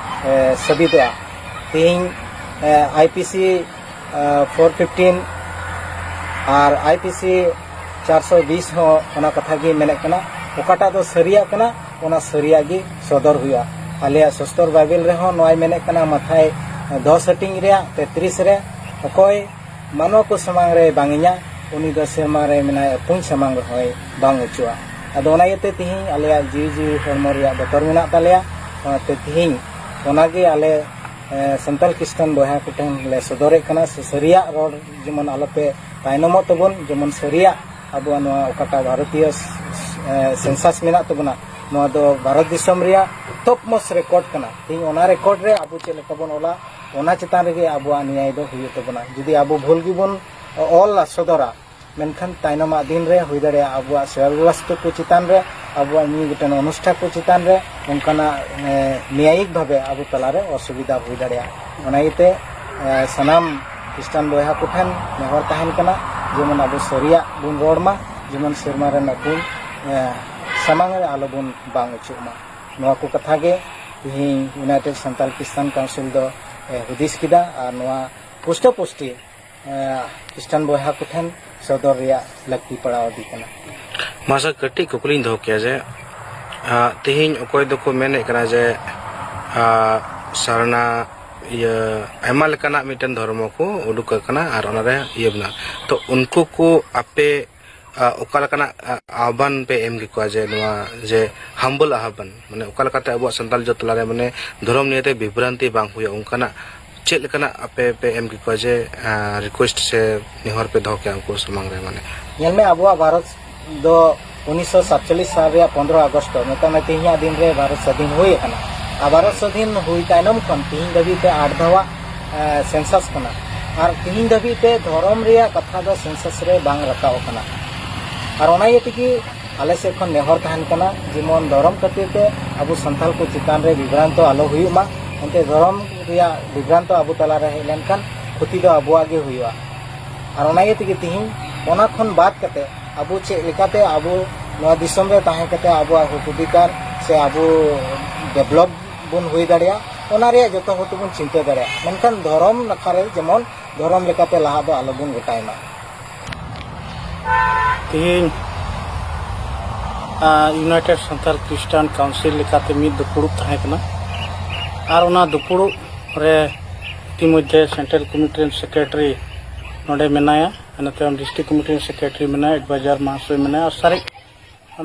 ᱮ, ᱥᱟᱹᱵᱤᱫᱚᱜᱼᱟ᱾ ᱛᱤᱦᱤᱧ I P C four fifteen R I P C ᱪᱟᱨᱥᱚ ᱵᱤᱥ ᱦᱚᱸ ᱚᱱᱟ ᱠᱟᱛᱷᱟ ᱜᱮ ᱢᱮᱱᱮᱫ ᱠᱟᱱᱟ᱾ ᱚᱠᱟᱴᱟᱜ ᱫᱚ ᱥᱟᱹᱨᱤᱭᱟᱜ ᱠᱟᱱᱟ, ᱚᱱᱟ ᱥᱟᱹᱨᱤᱭᱟᱜ ᱜᱮ ᱥᱚᱫᱚᱨ ᱦᱩᱭᱩᱜᱼᱟ᱾ ᱟᱞᱮᱭᱟᱜ ᱥᱚᱥᱛᱚᱨ ᱵᱟᱭᱵᱮᱞ ᱨᱮᱦᱚᱸ ᱱᱚᱣᱟᱭ ᱢᱮᱱᱮᱫ ᱠᱟᱱᱟ, ᱢᱟᱛᱷᱟᱭ ᱫᱚᱥ ᱦᱟᱹᱴᱤᱧ ᱨᱮᱭᱟᱜ ᱛᱮᱛᱨᱤᱥ ᱨᱮ, "ᱚᱠᱚᱭ ᱢᱟᱱᱣᱟ ᱠᱚ ᱥᱟᱢᱟᱝ ᱨᱮ ᱵᱟᱝ ᱤᱧᱟ, ᱩᱱᱤ ᱫᱚ ᱥᱮᱨᱢᱟ ᱨᱮ ᱢᱮᱱᱟᱭ ᱟᱹᱯᱩᱧ ᱥᱟᱢᱟᱝ ᱨᱮᱦᱚᱸᱭ ᱵᱟᱝ ᱚᱪᱚᱜᱼᱟ᱾" ᱟᱫᱚ ᱚᱱᱟ ᱤᱭᱟᱹᱛᱮ ᱛᱤᱦᱤᱧ ᱟᱞᱮᱭᱟᱜ ᱡᱤᱣᱤ ᱡᱤᱣᱤ ᱦᱚᱲᱢᱚ ᱨᱮᱭᱟᱜ ᱵᱚᱛᱚᱨ ᱢᱮᱱᱟᱜ ᱛᱟᱞᱮᱭᱟ᱾ ᱚᱱᱟᱛᱮ ᱛᱤᱦᱤᱧ ᱚᱱᱟᱜᱮ ᱟᱞᱮ, ᱮ, ᱥᱟᱱᱛᱟᱞ ᱠᱷᱨᱤᱥᱴᱟᱱ ᱵᱚᱭᱦᱟ ᱠᱚᱴᱷᱮᱱ ᱞᱮ ᱥᱚᱫᱚᱨᱮᱫ ᱠᱟᱱᱟ, ᱥᱮ ᱥᱟᱹᱨᱤᱭᱟᱜ ᱨᱚᱲ ᱡᱮᱢᱚᱱ ᱟᱞᱚᱯᱮ ᱛᱟᱭᱱᱚᱢᱚᱜ ᱛᱟᱵᱚᱱ, ᱡᱮᱢᱚᱱ ᱥᱟᱹᱨᱤᱭᱟᱜ ᱟᱵᱚᱣᱟᱜ ᱱᱚᱣᱟ ᱚᱠᱟᱴᱟᱜ ᱵᱷᱟᱨᱚᱛᱤᱭᱚ, ᱮ, ᱥᱮᱱᱥᱟᱥ ᱢᱮᱱᱟᱜ ᱛᱟᱵᱚᱱᱟ, ᱱᱚᱣᱟ ᱫᱚ ᱵᱷᱟᱨᱚᱛ ᱫᱤᱥᱚᱢ ᱨᱮᱭᱟᱜ ᱴᱚᱯ ᱢᱳᱥᱴ ᱨᱮᱠᱚᱨᱰ ᱠᱟᱱᱟ᱾ ᱛᱮᱦᱮᱧ ᱚᱱᱟ ᱨᱮᱠᱚᱨᱰ ᱨᱮ ᱟᱵᱚ ᱪᱮᱫ ᱞᱮᱠᱟ ᱵᱚᱱ ᱚᱞᱟ, ᱚᱱᱟ ᱪᱮᱛᱟᱱ ᱨᱮᱜᱮ ᱟᱵᱚᱣᱟᱜ ᱱᱮᱭᱟᱭ ᱫᱚ ᱦᱩᱭᱩᱜ ᱛᱟᱵᱚᱱᱟ᱾ ᱡᱩᱫᱤ ᱟᱵᱚ ᱵᱷᱩᱞ ᱜᱮᱵᱚᱱ ᱚᱞᱟ, ᱥᱚᱫᱚᱨᱟ, ᱢᱮᱱᱠᱷᱟᱱ ᱛᱟᱭᱱᱚᱢᱟᱜ ᱫᱤᱱ ᱨᱮ ᱦᱩᱭ ᱫᱟᱲᱮᱭᱟᱜᱼᱟ ᱟᱵᱚᱣᱟᱜ ᱥᱮᱣᱟ ᱵᱮᱵᱚᱥᱛᱷᱟ ᱠᱚ ᱪᱮᱛᱟᱱ ᱨᱮ, ᱟᱵᱚᱣᱟᱜ ᱢᱤᱫ ᱜᱚᱴᱮᱱ ᱚᱱᱩᱥᱴᱷᱟᱱ ᱠᱚ ᱪᱮᱛᱟᱱ ᱨᱮ ᱚᱱᱠᱟᱱᱟᱜ, ᱮ, ᱱᱮᱭᱟᱭᱤᱠ ᱵᱷᱟᱵᱮ ᱟᱵᱚ ᱛᱟᱞᱟᱨᱮ ᱚᱥᱩᱵᱤᱫᱷᱟ ᱦᱩᱭ ᱫᱟᱲᱮᱭᱟᱜᱼᱟ᱾ ᱚᱱᱟ ᱤᱭᱟᱹᱛᱮ, ᱮ, ᱥᱟᱱᱟᱢ ᱠᱷᱨᱤᱥᱴᱟᱱ ᱵᱚᱭᱦᱟ ᱠᱚᱴᱷᱮᱱ ᱱᱮᱦᱚᱨ ᱛᱟᱦᱮᱱ ᱠᱟᱱᱟ, ᱡᱮᱢᱚᱱ ᱟᱵᱚ ᱥᱟᱹᱨᱤᱭᱟᱜ ᱵᱚᱱ ᱨᱚᱲ ᱢᱟ, ᱡᱮᱢᱚᱱ ᱥᱮᱨᱢᱟ ᱨᱮᱱ ᱟᱹᱯᱩᱧ, ᱮ, ᱥᱟᱢᱟᱝ ᱨᱮ ᱟᱞᱚᱵᱚᱱ ᱵᱟᱝ ᱚᱪᱚᱜ ᱢᱟ᱾ ᱱᱚᱣᱟ ᱠᱚ ᱠᱟᱛᱷᱟ ᱜᱮ ᱛᱮᱦᱮᱧ ᱤᱭᱩᱱᱟᱭᱴᱮᱰ ᱥᱟᱱᱛᱟᱞ ᱠᱷᱨᱤᱥᱴᱟᱱ ᱠᱟᱣᱩᱱᱥᱤᱞ ᱫᱚ, ᱮ, ᱦᱩᱫᱤᱥ ᱠᱮᱫᱟ ᱟᱨ ᱱᱚᱣᱟ ᱯᱩᱥᱴᱟᱹ ᱯᱩᱥᱴᱤ, ᱮ, ᱠᱷᱨᱤᱥᱴᱟᱱ ᱵᱚᱭᱦᱟ ᱠᱚᱴᱷᱮᱱ ᱥᱚᱫᱚᱨ ᱨᱮᱭᱟᱜ ᱞᱟᱹᱠᱛᱤ ᱯᱟᱲᱟᱣ ᱟᱹᱫᱤ ᱠᱟᱱᱟ᱾ ᱢᱟᱥᱮ ᱠᱟᱹᱴᱤᱡ ᱠᱩᱠᱞᱤᱧ ᱫᱚᱦᱚ ᱠᱮᱭᱟ ᱡᱮ, ᱟ, ᱛᱮᱦᱮᱧ ᱚᱠᱚᱭ ᱫᱚᱠᱚ ᱢᱮᱱᱮᱫ ᱠᱟᱱᱟ ᱡᱮ, ᱟ, ᱥᱟᱨᱱᱟ, ᱤᱭᱟᱹ, ᱟᱭᱢᱟ ᱞᱮᱠᱟᱱᱟᱜ ᱢᱤᱫᱴᱮᱱ ᱫᱷᱚᱨᱢᱚ ᱠᱚ ᱩᱰᱩᱠ ᱟᱠᱟᱱᱟ ᱟᱨ ᱚᱱᱟᱨᱮ ᱤᱭᱟᱹ ᱢᱮᱱᱟᱜᱼᱟ᱾ ᱛᱚ ᱩᱱᱠᱩ ᱠᱚ ᱟᱯᱮ, ᱟ, ᱚᱠᱟ ᱞᱮᱠᱟᱱᱟᱜ, ᱟ, ᱟᱦᱵᱟᱱ ᱯᱮ ᱮᱢ ᱠᱮᱠᱚᱣᱟ ᱡᱮ ᱱᱚᱣᱟ ᱡᱮ humble ᱟᱦᱵᱟᱱ, ᱢᱟᱱᱮ ᱚᱠᱟ ᱞᱮᱠᱟᱛᱮ ᱟᱵᱚᱣᱟᱜ ᱥᱟᱱᱛᱟᱲ ᱡᱟᱹᱛ ᱛᱟᱞᱟᱨᱮ ᱢᱟᱱᱮ ᱫᱷᱚᱨᱚᱢ ᱱᱤᱭᱮᱛᱮ ᱵᱤᱵᱷᱨᱟᱱᱛᱤ ᱵᱟᱝ ᱦᱩᱭᱩᱜᱼᱟ, ᱚᱱᱠᱟᱱᱟᱜ ᱪᱮᱫ ᱞᱮᱠᱟᱱᱟᱜ ᱟᱯᱮ ᱯᱮ ᱮᱢ ᱠᱮᱠᱚᱣᱟ ᱡᱮ, ᱟ, ᱨᱤᱠᱩᱭᱮᱥᱴ ᱥᱮ ᱱᱮᱦᱚᱨ ᱯᱮ ᱫᱚᱦᱚ ᱠᱮᱭᱟ ᱩᱱᱠᱩ ᱥᱟᱢᱟᱝ ᱨᱮ? ᱢᱟᱱᱮ ᱧᱮᱞ ᱢᱮ, ᱟᱵᱚᱣᱟᱜ ᱵᱷᱟᱨᱚᱛ ᱫᱚ ᱩᱱᱤᱥᱥᱚ ᱥᱟᱛᱪᱚᱞᱞᱤᱥ ᱥᱟᱞ ᱨᱮᱭᱟᱜ ᱯᱚᱱᱫᱽᱨᱚ ᱟᱜᱚᱥᱴ, ᱢᱮᱛᱟᱜ ᱢᱮ, ᱛᱮᱦᱮᱧᱟᱜ ᱫᱤᱱ ᱨᱮ ᱵᱷᱟᱨᱚᱛ ᱥᱟᱹᱫᱷᱤᱱ ᱦᱩᱭ ᱟᱠᱟᱱᱟ᱾ ᱟᱨ ᱵᱷᱟᱨᱚᱛ ᱥᱟᱹᱫᱷᱤᱱ ᱦᱩᱭ ᱛᱟᱭᱱᱚᱢ ᱠᱷᱚᱱ ᱛᱮᱦᱮᱧ ᱫᱷᱟᱹᱵᱤᱡ ᱛᱮ ᱟᱴ ᱫᱷᱟᱣᱟᱜ, ᱮ, ᱥᱮᱱᱥᱟᱥ ᱠᱟᱱᱟ᱾ ᱟᱨ ᱛᱮᱦᱮᱧ ᱫᱷᱟᱹᱵᱤᱡ ᱛᱮ ᱫᱷᱚᱨᱚᱢ ᱨᱮᱭᱟᱜ ᱠᱟᱛᱷᱟ ᱫᱚ ᱥᱮᱱᱥᱟᱥ ᱨᱮ ᱵᱟᱝ ᱨᱟᱠᱟᱵ ᱟᱠᱟᱱᱟ᱾ ᱟᱨ ᱚᱱᱟ ᱤᱭᱟᱹ ᱛᱮᱜᱮ ᱟᱞᱮ ᱥᱮᱫ ᱠᱷᱚᱱ ᱱᱮᱦᱚᱨ ᱛᱟᱦᱮᱱ ᱠᱟᱱᱟ, ᱡᱮᱢᱚᱱ ᱫᱷᱚᱨᱚᱢ ᱠᱷᱟᱹᱛᱤᱨ ᱛᱮ ᱟᱵᱚ ᱥᱟᱱᱛᱟᱲ ᱠᱚ ᱪᱮᱛᱟᱱ ᱨᱮ ᱵᱤᱵᱷᱨᱟᱱᱛᱚ ᱟᱞᱚ ᱦᱩᱭᱩᱜ ᱢᱟ᱾ ᱮᱱᱛᱮ ᱫᱷᱚᱨᱚᱢ ᱨᱮᱭᱟᱜ ᱵᱤᱵᱷᱨᱟᱱᱛᱚ ᱟᱵᱚ ᱛᱟᱞᱟᱨᱮ ᱦᱮᱡ ᱞᱮᱱᱠᱷᱟᱱ ᱠᱷᱚᱛᱤ ᱫᱚ ᱟᱵᱚᱣᱟᱜ ᱜᱮ ᱦᱩᱭᱩᱜᱼᱟ᱾ ᱟᱨ ᱚᱱᱟ ᱤᱭᱟᱹ ᱛᱮᱜᱮ ᱛᱮᱦᱮᱧ ᱚᱱᱟ ᱠᱷᱚᱱ ᱵᱟᱫ ᱠᱟᱛᱮ ᱟᱵᱚ ᱪᱮᱫ ᱞᱮᱠᱟᱛᱮ ᱟᱵᱚ ᱱᱚᱣᱟ ᱫᱤᱥᱚᱢ ᱨᱮ ᱛᱟᱦᱮᱸ ᱠᱟᱛᱮ ᱟᱵᱚᱣᱟᱜ ᱦᱚᱠ ᱚᱫᱷᱤᱠᱟᱨ ᱥᱮ ᱟᱵᱚ ᱰᱮᱵᱷᱞᱚᱯ ᱵᱚᱱ ᱦᱩᱭ ᱫᱟᱲᱮᱭᱟᱜᱼᱟ, ᱚᱱᱟ ᱨᱮᱭᱟᱜ ᱡᱚᱛᱚ ᱦᱚᱲ ᱛᱮᱵᱚᱱ ᱪᱤᱱᱛᱟᱹ ᱫᱟᱲᱮᱭᱟᱜᱼᱟ᱾ ᱢᱮᱱᱠᱷᱟᱱ ᱫᱷᱚᱨᱚᱢ ᱱᱟᱠᱷᱟ ᱨᱮ ᱡᱮᱢᱚᱱ ᱫᱷᱚᱨᱚᱢ ᱞᱮᱠᱟᱛᱮ ᱞᱟᱦᱟ ᱫᱚ ᱟᱞᱚᱵᱚᱱ ᱜᱚᱴᱟᱭ ᱢᱟ᱾ ᱛᱮᱦᱮᱧ ᱤᱭᱩᱱᱟᱭᱴᱮᱰ ᱥᱟᱱᱛᱟᱲ ᱠᱷᱨᱤᱥᱴᱟᱱ ᱠᱟᱣᱩᱱᱥᱤᱞ ᱞᱮᱠᱟᱛᱮ ᱢᱤᱫ ᱫᱩᱯᱩᱲᱩᱵ ᱛᱟᱦᱮᱸ ᱠᱟᱱᱟ᱾ ᱟᱨ ᱚᱱᱟ ᱫᱩᱯᱩᱲᱩᱵ ᱨᱮ ᱤᱛᱤᱢᱚᱫᱽᱫᱷᱮ ᱥᱮᱱᱴᱨᱟᱞ ᱠᱚᱢᱤᱴᱤ ᱨᱮᱱ ᱥᱮᱠᱨᱮᱴᱟᱨᱤ ᱱᱚᱰᱮ ᱢᱮᱱᱟᱭᱟ, ᱤᱱᱟᱹ ᱛᱟᱭᱚᱢ ᱰᱤᱥᱴᱨᱤᱠᱴ ᱠᱚᱢᱤᱴᱤ ᱨᱮᱱ ᱥᱮᱠᱨᱮᱴᱟᱨᱤ ᱢᱮᱱᱟᱭᱟ, ᱮᱰᱵᱟᱭᱡᱟᱨ ᱢᱟᱦᱟᱥᱚᱭ ᱢᱮᱱᱟᱭᱟ, ᱟᱨ ᱥᱟᱨᱮᱡ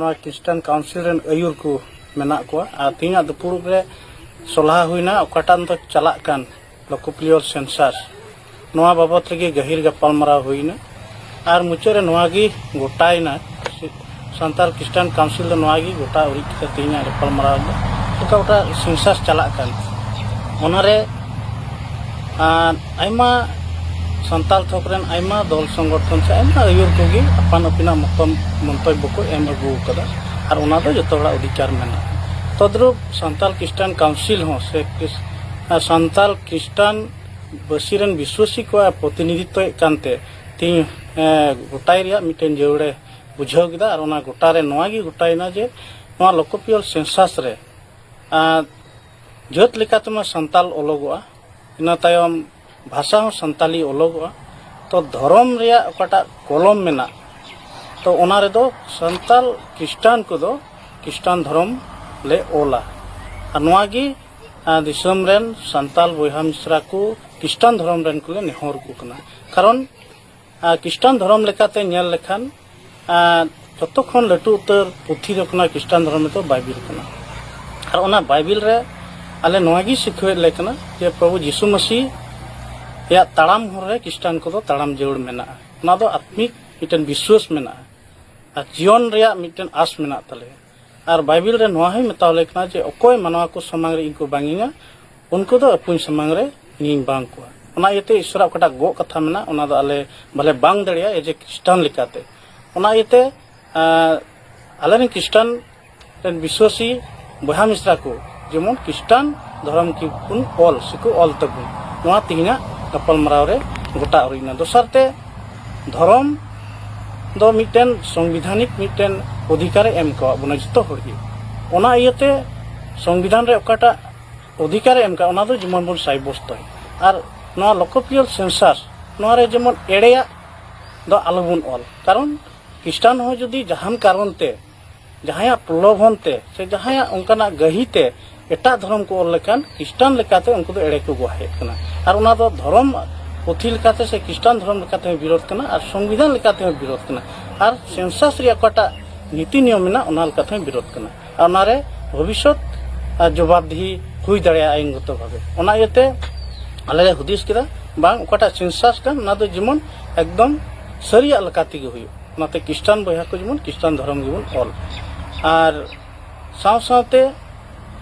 ᱱᱚᱣᱟ ᱠᱷᱨᱤᱥᱴᱟᱱ ᱠᱟᱣᱩᱱᱥᱤᱞ ᱨᱮᱱ ᱟᱹᱭᱩᱨ ᱠᱚ ᱢᱮᱱᱟᱜ ᱠᱚᱣᱟ᱾ ᱟᱨ ᱛᱮᱦᱮᱧᱟᱜ ᱫᱩᱯᱩᱲᱩᱵ ᱨᱮ ᱥᱚᱞᱦᱟ ᱦᱩᱭᱱᱟ, ᱚᱠᱟᱴᱟᱜ ᱫᱚ ᱪᱟᱞᱟᱜ ᱠᱟᱱ ᱞᱳᱠᱳᱯᱤᱭᱚᱞ ᱥᱮᱱᱥᱟᱥ, ᱱᱚᱣᱟ ᱵᱟᱵᱚᱛ ᱨᱮᱜᱮ ᱜᱟᱹᱦᱤᱨ ᱜᱟᱯᱟᱞᱢᱟᱨᱟᱣ ᱦᱩᱭᱱᱟ᱾ ᱟᱨ ᱢᱩᱪᱟᱹᱫ ᱨᱮ ᱱᱚᱣᱟ ᱜᱮ ᱜᱚᱴᱟᱭᱮᱱᱟ, ᱥᱟᱱᱛᱟᱲ ᱠᱷᱨᱤᱥᱴᱟᱱ ᱠᱟᱣᱩᱱᱥᱤᱞ ᱫᱚ ᱱᱚᱣᱟ ᱜᱮ ᱜᱚᱴᱟ ᱩᱨᱤᱡ ᱠᱮᱫᱟ ᱛᱮᱦᱮᱧᱟᱜ ᱜᱟᱯᱟᱞᱢᱟᱨᱟᱣ ᱫᱚ᱾ ᱚᱠᱟ ᱚᱠᱟ ᱥᱮᱱᱥᱟᱥ ᱪᱟᱞᱟᱜ ᱠᱟᱱ, ᱚᱱᱟᱨᱮ ᱟᱨ ᱟᱭᱢᱟ ᱥᱟᱱᱛᱟᱲ ᱛᱷᱚᱠ ᱨᱮᱱ ᱟᱭᱢᱟ ᱫᱚᱞ ᱥᱚᱝᱜᱚᱴᱷᱚᱱ ᱥᱮ ᱟᱭᱢᱟ ᱟᱹᱭᱩᱨ ᱠᱚᱜᱮ ᱟᱯᱟᱱ ᱟᱹᱯᱤᱱᱟᱜ ᱢᱚᱛᱚ ᱢᱚᱱᱛᱚᱵᱵᱚ ᱠᱚ ᱮᱢ ᱟᱹᱜᱩ ᱟᱠᱟᱫᱟ, ᱟᱨ ᱚᱱᱟ ᱫᱚ ᱡᱚᱛᱚ ᱦᱚᱲᱟᱜ ᱚᱫᱷᱤᱠᱟᱨ ᱢᱮᱱᱟᱜᱼᱟ᱾ ᱛᱚᱫᱨᱩᱯ ᱥᱟᱱᱛᱟᱲ ᱠᱷᱨᱤᱥᱴᱟᱱ ᱠᱟᱣᱩᱱᱥᱤᱞ ᱦᱚᱸ ᱥᱮ ᱠᱷᱨᱤᱥ-, ᱥᱟᱱᱛᱟᱲ ᱠᱷᱨᱤᱥᱴᱟᱱ ᱵᱟᱹᱥᱤ ᱨᱮᱱ ᱵᱤᱥᱣᱟᱹᱥᱤ ᱠᱚᱣᱟᱜ ᱯᱨᱚᱛᱤᱱᱤᱫᱷᱤᱛᱚᱭᱮᱫ ᱠᱟᱱᱛᱮ ᱛᱮᱦᱮᱧ, ᱮ, ᱜᱚᱴᱟᱭ ᱨᱮᱭᱟᱜ ᱢᱤᱫᱴᱮᱱ ᱡᱟᱹᱨᱩᱲᱮ ᱵᱩᱡᱷᱟᱹᱣ ᱠᱮᱫᱟ᱾ ᱟᱨ ᱚᱱᱟ ᱜᱚᱴᱟ ᱨᱮ ᱱᱚᱣᱟ ᱜᱮ ᱜᱚᱴᱟᱭᱮᱱᱟ ᱡᱮ ᱱᱚᱣᱟ ᱞᱳᱠᱳᱯᱤᱭᱚᱞ ᱥᱮᱱᱥᱟᱥ ᱨᱮ, ᱟᱨ ᱡᱟᱹᱛ ᱞᱮᱠᱟᱛᱮᱢᱟ ᱥᱟᱱᱛᱟᱞ ᱚᱞᱚᱜᱚᱜᱼᱟ, ᱤᱱᱟᱹ ᱛᱟᱭᱚᱢ ᱵᱷᱟᱥᱟ ᱦᱚᱸ ᱥᱟᱱᱛᱟᱞᱤ ᱚᱞᱚᱜᱚᱜᱼᱟ᱾ ᱛᱚ ᱫᱷᱚᱨᱚᱢ ᱨᱮᱭᱟᱜ ᱚᱠᱟᱴᱟᱜ ᱠᱚᱞᱚᱢ ᱢᱮᱱᱟᱜ, ᱛᱚ ᱚᱱᱟ ᱨᱮᱫᱚ ᱥᱟᱱᱛᱟᱞ ᱠᱷᱨᱤᱥᱴᱟᱱ ᱠᱚᱫᱚ ᱠᱷᱨᱤᱥᱴᱟᱱ ᱫᱷᱚᱨᱚᱢ ᱞᱮ ᱚᱞᱟ᱾ ᱟᱨ ᱱᱚᱣᱟ ᱜᱮ, ᱟᱨ ᱫᱤᱥᱚᱢ ᱨᱮᱱ ᱥᱟᱱᱛᱟᱞ ᱵᱚᱭᱦᱟ ᱢᱤᱥᱨᱟ ᱠᱚ ᱠᱷᱨᱤᱥᱴᱟᱱ ᱫᱷᱚᱨᱚᱢ ᱨᱮᱱ ᱠᱚᱞᱮ ᱱᱮᱦᱚᱨ ᱟᱠᱚ ᱠᱟᱱᱟ᱾ ᱠᱟᱨᱚᱱ, ᱟᱨ ᱠᱷᱨᱤᱥᱴᱟᱱ ᱫᱷᱚᱨᱚᱢ ᱞᱮᱠᱟᱛᱮ ᱧᱮᱞ ᱞᱮᱠᱷᱟᱱ, ᱟᱨ ᱡᱚᱛᱚ ᱠᱷᱚᱱ ᱞᱟᱹᱴᱩ ᱩᱛᱟᱹᱨ ᱯᱩᱛᱷᱤ ᱫᱚ ᱠᱟᱱᱟ ᱠᱷᱨᱤᱥᱴᱟᱱ ᱫᱷᱚᱨᱚᱢ ᱨᱮᱫᱚ ᱵᱟᱭᱵᱮᱞ ᱠᱟᱱᱟ᱾ ᱟᱨ ᱚᱱᱟ ᱵᱟᱭᱵᱮᱞ ᱨᱮ ᱟᱞᱮ ᱱᱚᱣᱟ ᱜᱮ ᱥᱤᱠᱷᱟᱹᱣᱮᱫ ᱞᱮ ᱠᱟᱱᱟ ᱡᱮ ᱯᱨᱚᱵᱷᱩ ᱡᱤᱥᱩ ᱢᱟᱹᱥᱤ ᱨᱮᱭᱟᱜ ᱛᱟᱲᱟᱢ ᱦᱚᱨ ᱨᱮ ᱠᱷᱨᱤᱥᱴᱟᱱ ᱠᱚᱫᱚ ᱛᱟᱲᱟᱢ ᱡᱟᱹᱨᱩᱲ ᱢᱮᱱᱟᱜᱼᱟ᱾ ᱚᱱᱟ ᱫᱚ ᱟᱛᱢᱤᱠ ᱢᱤᱫᱴᱮᱱ ᱵᱤᱥᱣᱟᱹᱥ ᱢᱮᱱᱟᱜᱼᱟ ᱟᱨ ᱡᱤᱭᱚᱱ ᱨᱮᱭᱟᱜ ᱢᱤᱫᱴᱮᱱ ᱟᱥ ᱢᱮᱱᱟᱜ ᱛᱟᱞᱮᱭᱟ᱾ ᱟᱨ ᱵᱟᱭᱵᱮᱞ ᱨᱮ ᱱᱚᱣᱟ ᱦᱚᱸᱭ ᱢᱮᱛᱟᱣ ᱞᱮ ᱠᱟᱱᱟ ᱡᱮ ᱚᱠᱚᱭ ᱢᱟᱱᱣᱟ ᱠᱚ ᱥᱟᱢᱟᱝ ᱨᱮ ᱤᱧ ᱠᱚ ᱵᱟᱝᱤᱧᱟ, ᱩᱱᱠᱩ ᱫᱚ ᱟᱹᱯᱩᱧ ᱥᱟᱢᱟᱝ ᱨᱮ ᱤᱧᱤᱧ ᱵᱟᱝ ᱠᱚᱣᱟ᱾ ᱚᱱᱟ ᱤᱭᱟᱹᱛᱮ ᱤᱥᱚᱨᱟᱜ ᱚᱠᱟᱴᱟᱜ ᱜᱚᱜ ᱠᱟᱛᱷᱟ ᱢᱮᱱᱟᱜ, ᱚᱱᱟ ᱫᱚ ᱟᱞᱮ ᱵᱟᱞᱮ ᱵᱟᱝ ᱫᱟᱲᱮᱭᱟᱜᱼᱟ ᱮᱡᱮ ᱠᱷᱨᱤᱥᱴᱟᱱ ᱞᱮᱠᱟᱛᱮ᱾ ᱚᱱᱟ ᱤᱭᱟᱹᱛᱮ, ᱟᱸ, ᱟᱞᱮᱨᱮᱱ ᱠᱷᱨᱤᱥᱴᱟᱱ ᱨᱮᱱ ᱵᱤᱥᱣᱟᱹᱥᱤ ᱵᱚᱭᱦᱟ ᱢᱤᱥᱨᱟ ᱠᱚ ᱡᱮᱢᱚᱱ ᱠᱷᱨᱤᱥᱴᱟᱱ ᱫᱷᱚᱨᱚᱢ ᱠᱤᱵᱚᱱ ᱚᱞ ᱥᱮᱠᱚ ᱚᱞ ᱛᱟᱵᱚᱱ, ᱱᱚᱣᱟ ᱛᱮᱦᱮᱧᱟᱜ ᱜᱟᱯᱟᱞᱢᱟᱨᱟᱣ ᱨᱮ ᱜᱚᱴᱟ ᱩᱨᱤᱡ ᱮᱱᱟ᱾ ᱫᱚᱥᱟᱨ ᱛᱮ, ᱫᱷᱚᱨᱚᱢ ᱫᱚ ᱢᱤᱫᱴᱮᱱ ᱥᱚᱝᱵᱤᱫᱷᱟᱱᱤᱠ ᱢᱤᱫᱴᱮᱱ ᱚᱫᱷᱤᱠᱟᱨᱮ ᱮᱢ ᱠᱟᱣᱟᱫ ᱵᱚᱱᱟ ᱡᱚᱛᱚ ᱦᱚᱲ ᱜᱮ᱾ ᱚᱱᱟ ᱤᱭᱟᱹᱛᱮ ᱥᱚᱝᱵᱤᱫᱷᱟᱱ ᱨᱮ ᱚᱠᱟᱴᱟᱜ ᱚᱫᱷᱤᱠᱟᱨᱮ ᱮᱢ ᱠᱟᱜ, ᱚᱱᱟ ᱫᱚ ᱡᱮᱢᱚᱱ ᱵᱚᱱ ᱥᱟᱵᱭᱚᱥᱛᱚᱭ᱾ ᱟᱨ ᱱᱚᱣᱟ ᱞᱳᱠᱚᱯᱤᱭᱚ ᱥᱮᱱᱥᱟᱥ, ᱱᱚᱣᱟ ᱨᱮ ᱡᱮᱢᱚᱱ ᱮᱲᱮᱭᱟᱜ ᱫᱚ ᱟᱞᱚᱵᱚᱱ ᱚᱞ᱾ ᱠᱟᱨᱚᱱ ᱠᱷᱨᱤᱥᱴᱟᱱ ᱦᱚᱸ ᱡᱩᱫᱤ ᱡᱟᱦᱟᱱ ᱠᱟᱨᱚᱱ ᱛᱮ, ᱡᱟᱦᱟᱸᱭᱟᱜ ᱯᱨᱚᱞᱳᱵᱷᱚᱱ ᱛᱮ ᱥᱮ ᱡᱟᱦᱟᱸᱭᱟᱜ ᱚᱱᱠᱟᱱᱟᱜ ᱜᱟᱹᱦᱤ ᱛᱮ ᱮᱴᱟᱜ ᱫᱷᱚᱨᱚᱢ ᱠᱚ ᱚᱞ ᱞᱮᱠᱷᱟᱱ, ᱠᱷᱨᱤᱥᱴᱟᱱ ᱞᱮᱠᱟᱛᱮ ᱩᱱᱠᱩ ᱫᱚ ᱮᱲᱮ ᱠᱚ ᱜᱚᱦᱟᱭᱮᱫ ᱠᱟᱱᱟ᱾ ᱟᱨ ᱚᱱᱟ ᱫᱚ ᱫᱷᱚᱨᱚᱢ ᱯᱩᱛᱷᱤ ᱞᱮᱠᱟᱛᱮ ᱥᱮ ᱠᱷᱨᱤᱥᱴᱟᱱ ᱫᱷᱚᱨᱚᱢ ᱞᱮᱠᱟᱛᱮ ᱦᱚᱸ ᱵᱤᱨᱳᱫᱷ ᱠᱟᱱᱟ, ᱟᱨ ᱥᱚᱝᱵᱤᱫᱷᱟᱱ ᱞᱮᱠᱟᱛᱮ ᱦᱚᱸ ᱵᱤᱨᱳᱫᱷ ᱠᱟᱱᱟ, ᱟᱨ ᱥᱮᱱᱥᱟᱥ ᱨᱮᱭᱟᱜ ᱚᱠᱟᱴᱟᱜ ᱱᱤᱛᱤ ᱱᱤᱭᱚᱢ ᱢᱮᱱᱟᱜ, ᱚᱱᱟ ᱞᱮᱠᱟᱛᱮ ᱦᱚᱸ ᱵᱤᱨᱳᱫᱷ ᱠᱟᱱᱟ᱾ ᱟᱨ ᱚᱱᱟᱨᱮ ᱵᱷᱚᱵᱤᱥᱥᱚᱛ, ᱟᱨ, ᱡᱚᱵᱟᱵᱫᱤᱦᱤ ᱦᱩᱭ ᱫᱟᱲᱮᱭᱟᱜᱼᱟ ᱟᱭᱤᱱᱜᱚᱛᱚ ᱵᱷᱟᱵᱮ᱾ ᱚᱱᱟ ᱤᱭᱟᱹᱛᱮ ᱟᱞᱮ ᱞᱮ ᱦᱩᱫᱤᱥ ᱠᱮᱫᱟ, ᱵᱟᱝ, ᱚᱠᱟᱴᱟᱜ ᱥᱮᱱᱥᱟᱥ ᱠᱟᱱ, ᱚᱱᱟ ᱫᱚ ᱡᱮᱢᱚᱱ ᱮᱠᱫᱚᱢ ᱥᱟᱹᱨᱤᱭᱟᱜ ᱞᱮᱠᱟ ᱛᱮᱜᱮ ᱦᱩᱭᱩᱜ᱾ ᱚᱱᱟᱛᱮ ᱠᱷᱨᱤᱥᱴᱟᱱ ᱵᱚᱭᱦᱟ ᱠᱚ ᱡᱮᱢᱚᱱ ᱠᱷᱨᱤᱥᱴᱟᱱ ᱫᱷᱚᱨᱚᱢ ᱜᱮᱵᱚᱱ ᱚᱞ᱾ ᱟᱨ ᱥᱟᱶ ᱥᱟᱶᱛᱮ,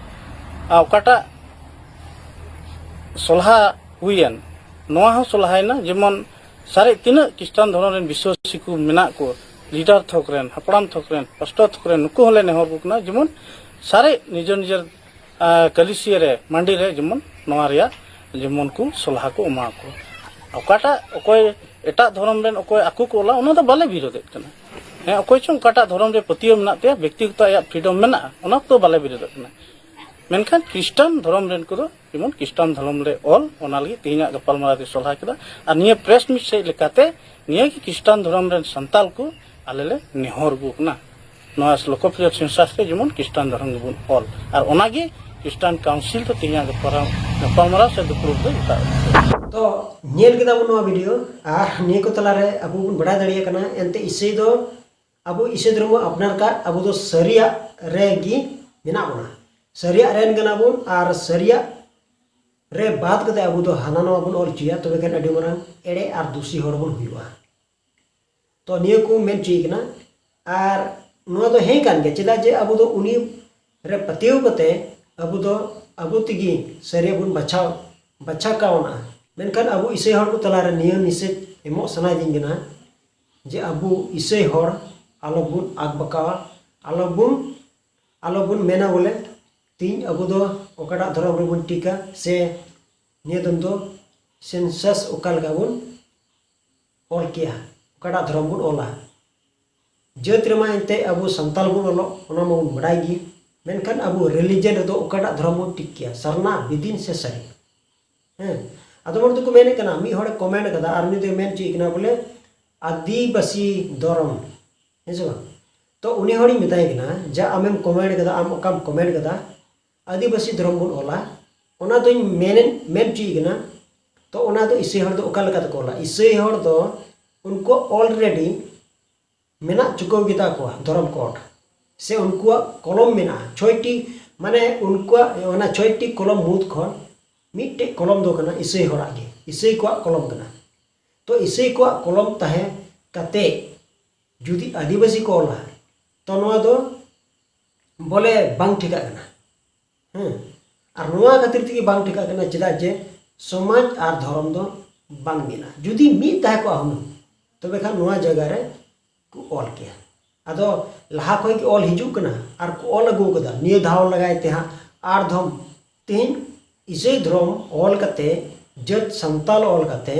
ᱟᱨ, ᱚᱠᱟᱴᱟᱜ ᱥᱚᱞᱦᱟ ᱦᱩᱭᱮᱱ, ᱱᱚᱣᱟ ᱦᱚᱸ ᱥᱚᱞᱦᱟᱭᱮᱱᱟ, ᱡᱮᱢᱚᱱ ᱥᱟᱨᱮᱡ ᱛᱤᱱᱟᱹᱜ ᱠᱷᱨᱤᱥᱴᱟᱱ ᱫᱷᱚᱨᱚᱢ ᱨᱮᱱ ᱵᱤᱥᱣᱟᱥᱤ ᱠᱚ ᱢᱮᱱᱟᱜ ᱠᱚ, ᱞᱤᱰᱟᱨ ᱛᱷᱚᱠ ᱨᱮᱱ, ᱦᱟᱯᱲᱟᱢ ᱛᱷᱚᱠ ᱨᱮᱱ, ᱯᱟᱥᱴᱚᱨ ᱛᱷᱚᱠ ᱨᱮᱱ, ᱱᱩᱠᱩ ᱦᱚᱸᱞᱮ ᱱᱮᱦᱚᱨ ᱠᱚ ᱠᱟᱱᱟ, ᱡᱮᱢᱚᱱ ᱥᱟᱨᱮᱡ ᱱᱤᱡᱮᱨ ᱱᱤᱡᱮᱨ, ᱟᱸ, ᱠᱟᱹᱞᱤᱥᱤᱭᱟᱹ ᱨᱮ, ᱢᱟᱹᱰᱤ ᱨᱮ ᱡᱮᱢᱚᱱ ᱱᱚᱣᱟ ᱨᱮᱭᱟᱜ ᱡᱮᱢᱚᱱ ᱠᱚ ᱥᱚᱞᱦᱟ ᱠᱚ ᱮᱢᱟ ᱠᱚ᱾ ᱚᱠᱟᱴᱟᱜ ᱚᱠᱚᱭ ᱮᱴᱟᱜ ᱫᱷᱚᱨᱚᱢ ᱨᱮᱱ ᱚᱠᱚᱭ ᱟᱠᱚ ᱠᱚ ᱚᱞᱟ, ᱚᱱᱟ ᱫᱚ ᱵᱟᱞᱮ ᱵᱤᱨᱳᱫᱮᱫ ᱠᱟᱱᱟ᱾ ᱦᱮᱸ, ᱚᱠᱚᱭ ᱪᱚᱝ ᱚᱠᱟᱴᱟᱜ ᱫᱷᱚᱨᱚᱢ ᱨᱮ ᱯᱟᱹᱛᱭᱟᱹᱣ ᱢᱮᱱᱟᱜ ᱛᱟᱭᱟ, ᱵᱮᱠᱛᱤᱜᱚᱛᱚ ᱟᱭᱟᱜ ᱯᱷᱨᱤᱰᱚᱢ ᱢᱮᱱᱟᱜᱼᱟ, ᱚᱱᱟ ᱠᱚᱫᱚ ᱵᱟᱞᱮ ᱵᱤᱨᱳᱫᱮᱫ ᱠᱟᱱᱟ᱾ ᱢᱮᱱᱠᱷᱟᱱ ᱠᱷᱨᱤᱥᱴᱟᱱ ᱫᱷᱚᱨᱚᱢ ᱨᱮᱱ ᱠᱚᱫᱚ ᱡᱮᱢᱚᱱ ᱠᱷᱨᱤᱥᱴᱟᱱ ᱫᱷᱚᱨᱚᱢ ᱞᱮ ᱚᱞ, ᱚᱱᱟ ᱞᱟᱹᱜᱤᱫ ᱛᱮᱦᱮᱧᱟᱜ ᱜᱟᱯᱟᱞᱢᱟᱨᱟᱣ ᱫᱚ ᱥᱚᱞᱦᱟ ᱠᱮᱫᱟ᱾ ᱟᱨ ᱱᱤᱭᱟᱹ ᱯᱨᱮᱥ ᱢᱤᱴ ᱥᱮᱫ ᱞᱮᱠᱟᱛᱮ ᱱᱤᱭᱟᱹ ᱜᱮ ᱠᱷᱨᱤᱥᱴᱟᱱ ᱫᱷᱚᱨᱚᱢ ᱨᱮᱱ ᱥᱟᱱᱛᱟᱞ ᱠᱚ ᱟᱞᱮ ᱞᱮ ᱱᱮᱦᱚᱨ ᱟᱹᱜᱩ ᱠᱟᱱᱟ, ᱱᱚᱣᱟ ᱞᱳᱠᱚᱯᱨᱤᱭᱚ ᱥᱮᱱᱥᱟᱥ ᱨᱮ ᱡᱮᱢᱚᱱ ᱠᱷᱨᱤᱥᱴᱟᱱ ᱫᱷᱚᱨᱚᱢ ᱜᱮᱵᱚᱱ ᱚᱞ᱾ ᱟᱨ ᱚᱱᱟᱜᱮ ᱠᱷᱨᱤᱥᱴᱟᱱ ᱠᱟᱣᱩᱱᱥᱤᱞ ᱫᱚ ᱛᱮᱦᱮᱧᱟᱜ ᱜᱟᱯᱟᱞ-, ᱜᱟᱯᱟᱞᱢᱟᱨᱟᱣ ᱥᱮ ᱫᱩᱯᱲᱩᱵ ᱫᱚ ᱮᱴᱟᱜ᱾ ᱛᱚ, ᱧᱮᱞ ᱠᱮᱫᱟ ᱵᱚᱱ ᱱᱚᱣᱟ ᱵᱷᱤᱰᱤᱭᱳ, ᱟᱨ ᱱᱤᱭᱟᱹ ᱠᱚ ᱛᱟᱞᱟᱨᱮ ᱟᱵᱚ ᱵᱚᱱ ᱵᱟᱰᱟᱭ ᱫᱟᱲᱮᱭᱟᱜ ᱠᱟᱱᱟ, ᱮᱱᱛᱮ ᱤᱥᱟᱹᱭ ᱫᱚ ᱟᱵᱚ ᱤᱥᱟᱹᱭ ᱫᱷᱚᱨᱢᱚ ᱟᱯᱱᱟᱨ ᱠᱟᱫ, ᱟᱵᱚ ᱫᱚ ᱥᱟᱹᱨᱤᱭᱟᱜ ᱨᱮᱜᱮ ᱢᱮᱱᱟᱜ ᱵᱚᱱᱟ, ᱥᱟᱹᱨᱤᱭᱟᱜ ᱨᱮᱱ ᱠᱟᱱᱟ ᱵᱚᱱ, ᱟᱨ ᱥᱟᱹᱨᱤᱭᱟᱜ ᱨᱮ ᱵᱟᱫ ᱠᱟᱛᱮ ᱟᱵᱚ ᱫᱚ ᱦᱟᱱᱟ ᱱᱚᱣᱟ ᱵᱚᱱ ᱚᱞ ᱦᱚᱪᱚᱭᱟ, ᱛᱚᱵᱮ ᱠᱷᱟᱱ ᱟᱹᱰᱤ ᱢᱟᱨᱟᱝ ᱮᱲᱮ ᱟᱨ ᱫᱩᱥᱤ ᱦᱚᱲ ᱵᱚᱱ ᱦᱩᱭᱩᱜᱼᱟ᱾ ᱛᱚ, ᱱᱤᱭᱟᱹ ᱠᱚ ᱢᱮᱱ ᱦᱚᱪᱚᱭᱮ ᱠᱟᱱᱟ᱾ ᱟᱨ ᱱᱚᱣᱟ ᱫᱚ ᱦᱮᱸ ᱠᱟᱱ ᱜᱮᱭᱟ, ᱪᱮᱫᱟᱜ ᱡᱮ ᱟᱵᱚ ᱫᱚ ᱩᱱᱤ ᱨᱮ ᱯᱟᱹᱛᱭᱟᱹᱣ ᱠᱟᱛᱮ ᱟᱵᱚ ᱫᱚ ᱟᱵᱚ ᱛᱮᱜᱮ ᱥᱟᱹᱨᱤᱭᱟᱜ ᱵᱚᱱ ᱵᱟᱪᱷᱟᱣ, ᱵᱟᱪᱷᱟᱣ ᱠᱟᱣᱱᱟ᱾ ᱢᱮᱱᱠᱷᱟᱱ ᱟᱵᱚ ᱤᱥᱟᱹᱭ ᱦᱚᱲ ᱠᱚ ᱛᱟᱞᱟᱨᱮ ᱱᱤᱭᱟᱹ ᱢᱮᱥᱮᱡᱽ ᱮᱢᱚᱜ ᱥᱟᱱᱟᱭᱤᱫᱤᱧ ᱠᱟᱱᱟ ᱡᱮ ᱟᱵᱚ ᱤᱥᱟᱹᱭ ᱦᱚᱲ ᱟᱞᱚᱵᱚᱱ ᱟᱠᱵᱟᱠᱟᱣᱟ, ᱟᱞᱚᱵᱚᱱ, ᱟᱞᱚᱵᱚᱱ ᱢᱮᱱᱟ ᱵᱚᱞᱮ ᱛᱤᱦᱤᱧ ᱟᱵᱚ ᱫᱚ ᱚᱠᱟᱴᱟᱜ ᱫᱷᱚᱨᱚᱢ ᱨᱮᱵᱚᱱ ᱴᱤᱠᱟ, ᱥᱮ ᱱᱤᱭᱟᱹ ᱫᱚᱢ ᱫᱚ ᱥᱮᱱᱥᱟᱥ ᱚᱠᱟ ᱞᱮᱠᱟ ᱵᱚᱱ ᱚᱞ ᱠᱮᱜᱼᱟ, ᱚᱠᱟᱴᱟᱜ ᱫᱷᱚᱨᱚᱢ ᱵᱚᱱ ᱚᱞᱟ᱾ ᱡᱟᱹᱛ ᱨᱮᱢᱟ ᱮᱱᱛᱮ ᱟᱵᱚ ᱥᱟᱱᱛᱟᱞ ᱵᱚᱱ ᱚᱞᱚᱜ, ᱚᱱᱟ ᱢᱟᱵᱚᱱ ᱵᱟᱰᱟᱭ ᱜᱮ᱾ ᱢᱮᱱᱠᱷᱟᱱ ᱟᱵᱚ ᱨᱤᱞᱤᱡᱮᱱ ᱨᱮᱫᱚ ᱚᱠᱟᱴᱟᱜ ᱫᱷᱚᱨᱚᱢ ᱵᱚᱱ ᱴᱷᱤᱠ ᱠᱮᱭᱟ, ᱥᱟᱨᱱᱟ, ᱵᱤᱫᱤᱱ ᱥᱮ ᱥᱟᱹᱨᱤ? ᱦᱮᱸ, ᱟᱫᱚ ᱦᱚᱲ ᱫᱚᱠᱚ ᱢᱮᱱᱮᱫ ᱠᱟᱱᱟ, ᱢᱤᱫ ᱦᱚᱲᱮ ᱠᱚᱢᱮᱱᱴ ᱠᱟᱫᱟ ᱟᱨ ᱩᱱᱤ ᱫᱚᱭ ᱢᱮᱱ ᱦᱚᱪᱚᱭᱮᱫ ᱠᱟᱱᱟ ᱵᱚᱞᱮ ᱟᱹᱫᱤᱵᱟᱹᱥᱤ ᱫᱷᱚᱨᱚᱢ, ᱦᱮᱸ ᱥᱮ ᱵᱟᱝ? ᱛᱚ ᱩᱱᱤ ᱦᱚᱲᱤᱧ ᱢᱮᱛᱟᱭ ᱠᱟᱱᱟ, ᱡᱟ ᱟᱢᱮᱢ ᱠᱚᱢᱮᱱᱴ ᱠᱟᱫᱟ, ᱟᱢ ᱚᱠᱟᱢ ᱠᱚᱢᱮᱱᱴ ᱠᱟᱫᱟ, ᱟᱹᱫᱤᱵᱟᱹᱥᱤ ᱫᱷᱚᱨᱚᱢ ᱵᱚᱱ ᱚᱞᱟ, ᱚᱱᱟ ᱫᱚᱧ ᱢᱮᱱ ᱢᱮᱱ ᱦᱚᱪᱚᱭᱮᱫ ᱠᱟᱱᱟ᱾ ᱛᱚ ᱚᱱᱟ ᱫᱚ ᱤᱥᱟᱹᱭ ᱦᱚᱲ ᱫᱚ ᱚᱠᱟ ᱞᱮᱠᱟ ᱛᱮᱠᱚ ᱚᱞᱟ? ᱤᱥᱟᱹᱭ ᱦᱚᱲ ᱫᱚ ᱩᱱᱠᱩ ᱚᱞᱨᱮᱰᱤ ᱢᱮᱱᱟᱜ ᱪᱩᱠᱟᱹᱣ ᱜᱮᱛᱟ ᱠᱚᱣᱟ ᱫᱷᱚᱨᱚᱢ ᱠᱳᱰ, ᱥᱮ ᱩᱱᱠᱩᱣᱟᱜ ᱠᱚᱞᱚᱢ ᱢᱮᱱᱟᱜᱼᱟ ᱪᱷᱚᱭᱴᱤ, ᱢᱟᱱᱮ ᱩᱱᱠᱩᱣᱟᱜ ᱚᱱᱟ ᱪᱷᱚᱭᱴᱤ ᱠᱚᱞᱚᱢ ᱢᱩᱫᱽ ᱠᱷᱚᱱ ᱢᱤᱫᱴᱮᱡ ᱠᱚᱞᱚᱢ ᱫᱚ ᱠᱟᱱᱟ ᱤᱥᱟᱹᱭ ᱦᱚᱲᱟᱜ ᱜᱮ, ᱤᱥᱟᱹᱭ ᱠᱚᱣᱟᱜ ᱠᱚᱞᱚᱢ ᱠᱟᱱᱟ᱾ ᱛᱚ ᱤᱥᱟᱹᱭ ᱠᱚᱣᱟᱜ ᱠᱚᱞᱚᱢ ᱛᱟᱦᱮᱸ ᱠᱟᱛᱮ ᱡᱩᱫᱤ ᱟᱹᱫᱤᱵᱟᱹᱥᱤ ᱠᱚ ᱚᱞᱟ, ᱛᱚ ᱱᱚᱣᱟ ᱫᱚ ᱵᱚᱞᱮ ᱵᱟᱝ ᱴᱷᱤᱠᱟᱜ ᱠᱟᱱᱟ᱾ ᱦᱮᱸ, ᱟᱨ ᱱᱚᱣᱟ ᱠᱷᱟᱹᱛᱤᱨ ᱛᱮᱜᱮ ᱵᱟᱝ ᱴᱷᱤᱠᱟᱜ ᱠᱟᱱᱟ, ᱪᱮᱫᱟᱜ ᱡᱮ ᱥᱚᱢᱟᱡᱽ ᱟᱨ ᱫᱷᱚᱨᱚᱢ ᱫᱚ ᱵᱟᱝ ᱢᱤᱫᱟ᱾ ᱡᱩᱫᱤ ᱢᱤᱫ ᱛᱟᱦᱮᱸ ᱠᱚᱜᱼᱟ ᱦᱩᱱᱟᱹᱝ, ᱛᱚᱵᱮ ᱠᱷᱟᱱ ᱱᱚᱣᱟ ᱡᱟᱭᱜᱟ ᱨᱮ ᱠᱚ ᱚᱞ ᱠᱮᱭᱟ᱾ ᱟᱫᱚ ᱞᱟᱦᱟ ᱠᱷᱚᱱ ᱜᱮ ᱚᱞ ᱦᱤᱡᱩᱜ ᱠᱟᱱᱟ ᱟᱨ ᱠᱚ ᱚᱞ ᱟᱹᱜᱩ ᱠᱟᱫᱟ, ᱱᱤᱭᱟᱹ ᱫᱷᱟᱣ ᱞᱟᱜᱟᱭ ᱛᱮ ᱦᱟᱸᱜ ᱟᱨ ᱫᱷᱚᱢ ᱛᱮᱦᱮᱧ ᱤᱥᱟᱹᱭ ᱫᱷᱚᱨᱚᱢ ᱚᱞ ᱠᱟᱛᱮ, ᱡᱟᱹᱛ ᱥᱟᱱᱛᱟᱞ ᱚᱞ ᱠᱟᱛᱮ,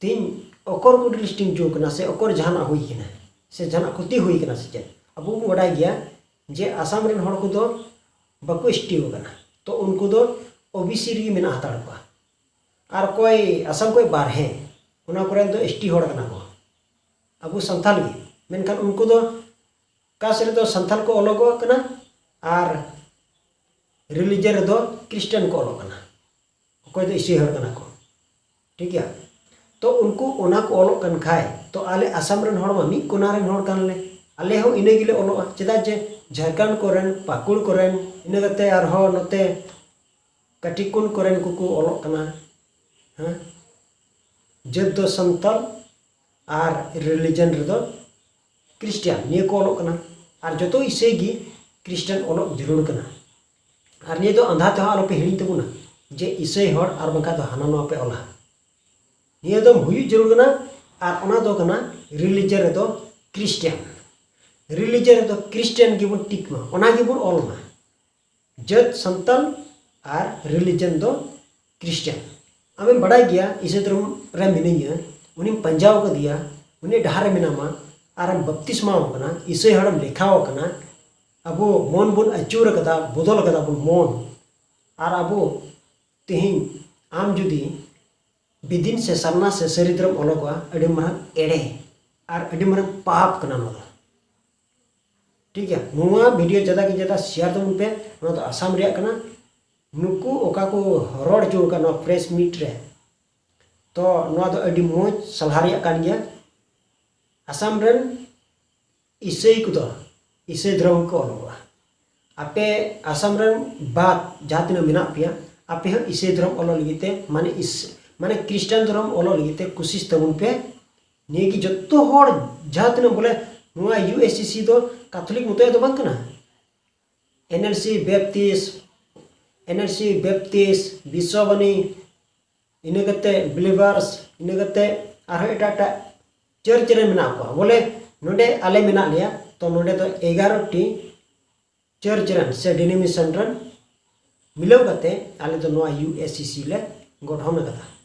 ᱛᱮᱦᱮᱧ ᱚᱠᱚᱨ ᱠᱚ ᱰᱤᱞᱤᱥᱴᱤᱝ ᱦᱚᱪᱚ ᱠᱟᱱᱟ ᱥᱮ ᱚᱠᱚᱨ ᱡᱟᱦᱟᱱᱟᱜ ᱦᱩᱭ ᱠᱟᱱᱟ ᱥᱮ ᱡᱟᱦᱟᱱᱟᱜ ᱠᱷᱚᱛᱤ ᱦᱩᱭ ᱠᱟᱱᱟ ᱥᱮ ᱪᱮᱫ? ᱟᱵᱚ ᱵᱚᱱ ᱵᱟᱰᱟᱭ ᱜᱮᱭᱟ ᱡᱮ ᱟᱥᱟᱢ ᱨᱮᱱ ᱦᱚᱲ ᱠᱚᱫᱚ ᱵᱟᱠᱚ ᱮᱥ ᱴᱤ ᱟᱠᱟᱱᱟ, ᱛᱚ ᱩᱱᱠᱩ ᱫᱚ ᱳ ᱵᱤ ᱥᱤ ᱨᱮᱜᱮ ᱢᱮᱱᱟᱜ ᱦᱟᱛᱟᱲ ᱠᱚᱣᱟ᱾ ᱟᱨ ᱚᱠᱚᱭ ᱟᱥᱟᱢ ᱠᱷᱚᱱ ᱵᱟᱨᱦᱮ, ᱚᱱᱟ ᱠᱚᱨᱮᱱ ᱫᱚ ᱮᱥ ᱴᱤ ᱦᱚᱲ ᱠᱟᱱᱟ ᱠᱚ, ᱟᱵᱚ ᱥᱟᱱᱛᱟᱞ ᱜᱮ᱾ ᱢᱮᱱᱠᱷᱟᱱ ᱩᱱᱠᱩ ᱫᱚ ᱠᱟᱥ ᱨᱮᱫᱚ ᱥᱟᱱᱛᱟᱞ ᱠᱚ ᱚᱞᱚᱜᱚᱜ ᱠᱟᱱᱟ ᱟᱨ ᱨᱤᱞᱤᱡᱤᱭᱚᱱ ᱨᱮᱫᱚ ᱠᱷᱨᱤᱥᱴᱟᱱ ᱠᱚ ᱚᱞᱚᱜ ᱠᱟᱱᱟ, ᱚᱠᱚᱭ ᱫᱚ ᱤᱥᱟᱹᱭ ᱦᱚᱲ ᱠᱟᱱᱟ ᱠᱚ᱾ ᱴᱷᱤᱠ ᱜᱮᱭᱟ? ᱛᱚ ᱩᱱᱠᱩ ᱚᱱᱟ ᱠᱚ ᱚᱞᱚᱜ ᱠᱟᱱ ᱠᱷᱟᱡ, ᱛᱚ ᱟᱞᱮ ᱟᱥᱟᱢ ᱨᱮᱱ ᱦᱚᱲ ᱢᱟ ᱢᱤᱫ ᱠᱚᱱᱟ ᱨᱮᱱ ᱦᱚᱲ ᱠᱟᱱᱞᱮ, ᱟᱞᱮ ᱦᱚᱸ ᱤᱱᱟᱹ ᱜᱮᱞᱮ ᱚᱞᱚᱜᱼᱟ᱾ ᱪᱮᱫᱟᱜ ᱡᱮ ᱡᱷᱟᱲᱠᱷᱚᱸᱰ ᱠᱚᱨᱮᱱ, ᱯᱟᱹᱠᱩᱲ ᱠᱚᱨᱮᱱ, ᱤᱱᱟᱹ ᱠᱟᱛᱮ ᱟᱨᱦᱚᱸ ᱱᱚᱛᱮ ᱠᱟᱴᱤᱠᱩᱱ ᱠᱚᱨᱮᱱ ᱠᱚᱠᱚ ᱚᱞᱚᱜ ᱠᱟᱱᱟ᱾ ᱦᱮᱸ, ᱡᱟᱹᱛ ᱫᱚ ᱥᱟᱱᱛᱟᱞ ᱟᱨ ᱨᱤᱞᱤᱡᱤᱭᱚᱱ ᱨᱮᱫᱚ ᱠᱷᱨᱤᱥᱴᱟᱱ, ᱱᱤᱭᱟᱹ ᱠᱚ ᱚᱞᱚᱜ ᱠᱟᱱᱟ᱾ ᱟᱨ ᱡᱚᱛᱚ ᱤᱥᱟᱹᱭ ᱜᱮ ᱠᱷᱨᱤᱥᱴᱟᱱ ᱚᱞᱚᱜ ᱡᱟᱹᱨᱩᱲ ᱠᱟᱱᱟ᱾ ᱟᱨ ᱱᱤᱭᱟᱹ ᱫᱚ ᱟᱸᱫᱷᱟ ᱛᱮᱦᱚᱸ ᱟᱞᱚᱯᱮ ᱦᱤᱲᱤᱧ ᱛᱟᱵᱚᱱᱟ ᱡᱮ ᱤᱥᱟᱹᱭ ᱦᱚᱲ ᱟᱨ ᱵᱟᱝᱠᱷᱟᱱ ᱫᱚ ᱦᱟᱱᱟ ᱱᱚᱣᱟ ᱯᱮ ᱚᱞᱟ᱾ ᱱᱤᱭᱟᱹ ᱫᱚ ᱦᱩᱭᱩᱜ ᱡᱟᱹᱨᱩᱲ ᱠᱟᱱᱟ᱾ ᱟᱨ ᱚᱱᱟ ᱫᱚ ᱠᱟᱱᱟ ᱨᱤᱞᱤᱡᱤᱭᱚᱱ ᱨᱮᱫᱚ ᱠᱷᱨᱤᱥᱴᱟᱱ, ᱨᱤᱞᱤᱡᱤᱭᱚᱱ ᱨᱮᱫᱚ ᱠᱷᱨᱤᱥᱴᱟᱱ ᱜᱮᱵᱚᱱ ᱴᱤᱠ ᱢᱟ, ᱚᱱᱟ ᱜᱮᱵᱚᱱ ᱚᱞ ᱢᱟ᱾ ᱡᱟᱹᱛ ᱥᱟᱱᱛᱟᱞ ᱟᱨ ᱨᱤᱞᱤᱡᱤᱭᱚᱱ ᱫᱚ ᱠᱷᱨᱤᱥᱴᱟᱱ᱾ ᱟᱢᱮᱢ ᱵᱟᱰᱟᱭ ᱜᱮᱭᱟ, ᱤᱥᱟᱹᱭ ᱫᱷᱚᱨᱚᱢ ᱨᱮ ᱢᱤᱱᱟᱹᱧᱟ, ᱩᱱᱤᱢ ᱯᱟᱸᱡᱟᱣ ᱠᱟᱫᱮᱭᱟ, ᱩᱱᱤ ᱰᱟᱦᱟᱨ ᱨᱮ ᱢᱮᱱᱟᱢᱟ, ᱟᱨᱮᱢ ᱵᱟᱯᱛᱤᱥᱢᱟᱣ ᱠᱟᱱᱟ, ᱤᱥᱟᱹᱭ ᱦᱚᱲᱮᱢ ᱞᱮᱠᱷᱟᱣ ᱠᱟᱱᱟ, ᱟᱵᱚ ᱢᱚᱱ ᱵᱚᱱ ᱟᱹᱪᱩᱨ ᱟᱠᱟᱫᱟ, ᱵᱚᱫᱚᱞ ᱟᱠᱟᱫᱟ ᱵᱚᱱ ᱢᱚᱱ᱾ ᱟᱨ ᱟᱵᱚ ᱛᱮᱦᱮᱧ ᱟᱢ ᱡᱩᱫᱤ ᱵᱤᱫᱤᱱ ᱥᱮ ᱥᱟᱨᱱᱟ ᱥᱮ ᱥᱟᱹᱨᱤ ᱫᱷᱚᱨᱚᱢ ᱚᱞᱚᱜᱚᱜᱼᱟ, ᱟᱹᱰᱤ ᱢᱟᱨᱟᱝ ᱮᱲᱮ ᱟᱨ ᱟᱹᱰᱤ ᱢᱟᱨᱟᱝ ᱯᱟᱯ ᱠᱟᱱᱟ ᱱᱚᱣᱟ ᱫᱚ᱾ ᱴᱷᱤᱠ ᱜᱮᱭᱟ, ᱱᱚᱣᱟ ᱵᱷᱤᱰᱤᱭᱳ ᱡᱟᱫᱟ ᱠᱤ ᱡᱟᱫᱟ ᱥᱮᱭᱟᱨ ᱛᱟᱵᱚᱱ ᱯᱮ᱾ ᱱᱚᱣᱟ ᱫᱚ ᱟᱥᱟᱢ ᱨᱮᱭᱟᱜ ᱠᱟᱱᱟ᱾ ᱱᱩᱠᱩ ᱚᱠᱟ ᱠᱚ ᱨᱚᱲ ᱦᱚᱪᱚ ᱟᱠᱟᱫ ᱱᱚᱣᱟ ᱯᱨᱮᱥ ᱢᱤᱴ ᱨᱮ, ᱛᱚ ᱱᱚᱣᱟ ᱫᱚ ᱟᱹᱰᱤ ᱢᱚᱡᱽ ᱥᱟᱞᱦᱟ ᱨᱮᱭᱟᱜ ᱠᱟᱱ ᱜᱮᱭᱟ᱾ ᱟᱥᱟᱢ ᱨᱮᱱ ᱤᱥᱟᱹᱭ ᱠᱚᱫᱚ ᱤᱥᱟᱹᱭ ᱫᱷᱚᱨᱚᱢ ᱠᱚ ᱚᱞᱚᱜᱚᱜᱼᱟ᱾ ᱟᱯᱮ ᱟᱥᱟᱢ ᱨᱮᱱ ᱵᱟᱫ ᱡᱟᱦᱟᱸ ᱛᱤᱱᱟᱹᱜ ᱢᱮᱱᱟᱜ ᱯᱮᱭᱟ, ᱟᱯᱮ ᱦᱚᱸ ᱤᱥᱟᱹᱭ ᱫᱷᱚᱨᱚᱢ ᱚᱞᱚᱜ ᱞᱟᱹᱜᱤᱫ ᱛᱮ, ᱢᱟᱱᱮ ᱤᱥ ᱢᱟᱱᱮ ᱠᱷᱨᱤᱥᱴᱟᱱ ᱫᱷᱚᱨᱚᱢ ᱚᱞᱚᱜ ᱞᱟᱹᱜᱤᱫ ᱛᱮ ᱠᱩᱥᱤᱥ ᱛᱟᱵᱚᱱ ᱯᱮ᱾ ᱱᱤᱭᱟᱹ ᱜᱮ ᱡᱚᱛᱚ ᱦᱚᱲ ᱡᱟᱦᱟᱸ ᱛᱤᱱᱟᱹᱜ ᱵᱚᱞᱮ ᱱᱚᱣᱟ ᱤᱭᱩ ᱮᱥ ᱥᱤ ᱥᱤ ᱫᱚ ᱠᱟᱛᱷᱚᱞᱤᱠ ᱢᱚᱛᱚ ᱫᱚ ᱵᱟᱝ ᱠᱟᱱᱟ᱾ N L C ᱵᱮᱯᱴᱤᱥᱴ, N L C ᱵᱮᱯᱴᱤᱥᱴ, ᱵᱤᱥᱣᱟᱵᱟᱱᱤ, ᱤᱱᱟᱹ ᱠᱟᱛᱮ ᱵᱤᱞᱤᱵᱷᱟᱨᱥ, ᱤᱱᱟᱹ ᱠᱟᱛᱮ ᱟᱨᱦᱚᱸ ᱮᱴᱟᱜ ᱮᱴᱟᱜ ᱪᱟᱨᱪ ᱨᱮ ᱢᱮᱱᱟᱜ ᱠᱚᱣᱟ᱾ ᱵᱚᱞᱮ ᱱᱚᱰᱮ ᱟᱞᱮ ᱢᱮᱱᱟᱜ ᱞᱮᱭᱟ, ᱛᱚ ᱱᱚᱰᱮ ᱫᱚ ᱮᱜᱟᱨᱚ ᱴᱤ ᱪᱟᱨᱪ ᱨᱮᱱ ᱥᱮ ᱰᱤᱱᱳᱢᱤᱱᱮᱥᱚᱱ ᱨᱮᱱ ᱢᱤᱞᱟᱹᱣ ᱠᱟᱛᱮ ᱟᱞᱮ ᱫᱚ ᱱᱚᱣᱟ ᱤᱭᱩ ᱮᱥ ᱥᱤ ᱥᱤ ᱞᱮ ᱜᱚᱴᱷᱚᱱ ᱟᱠᱟᱫᱟ᱾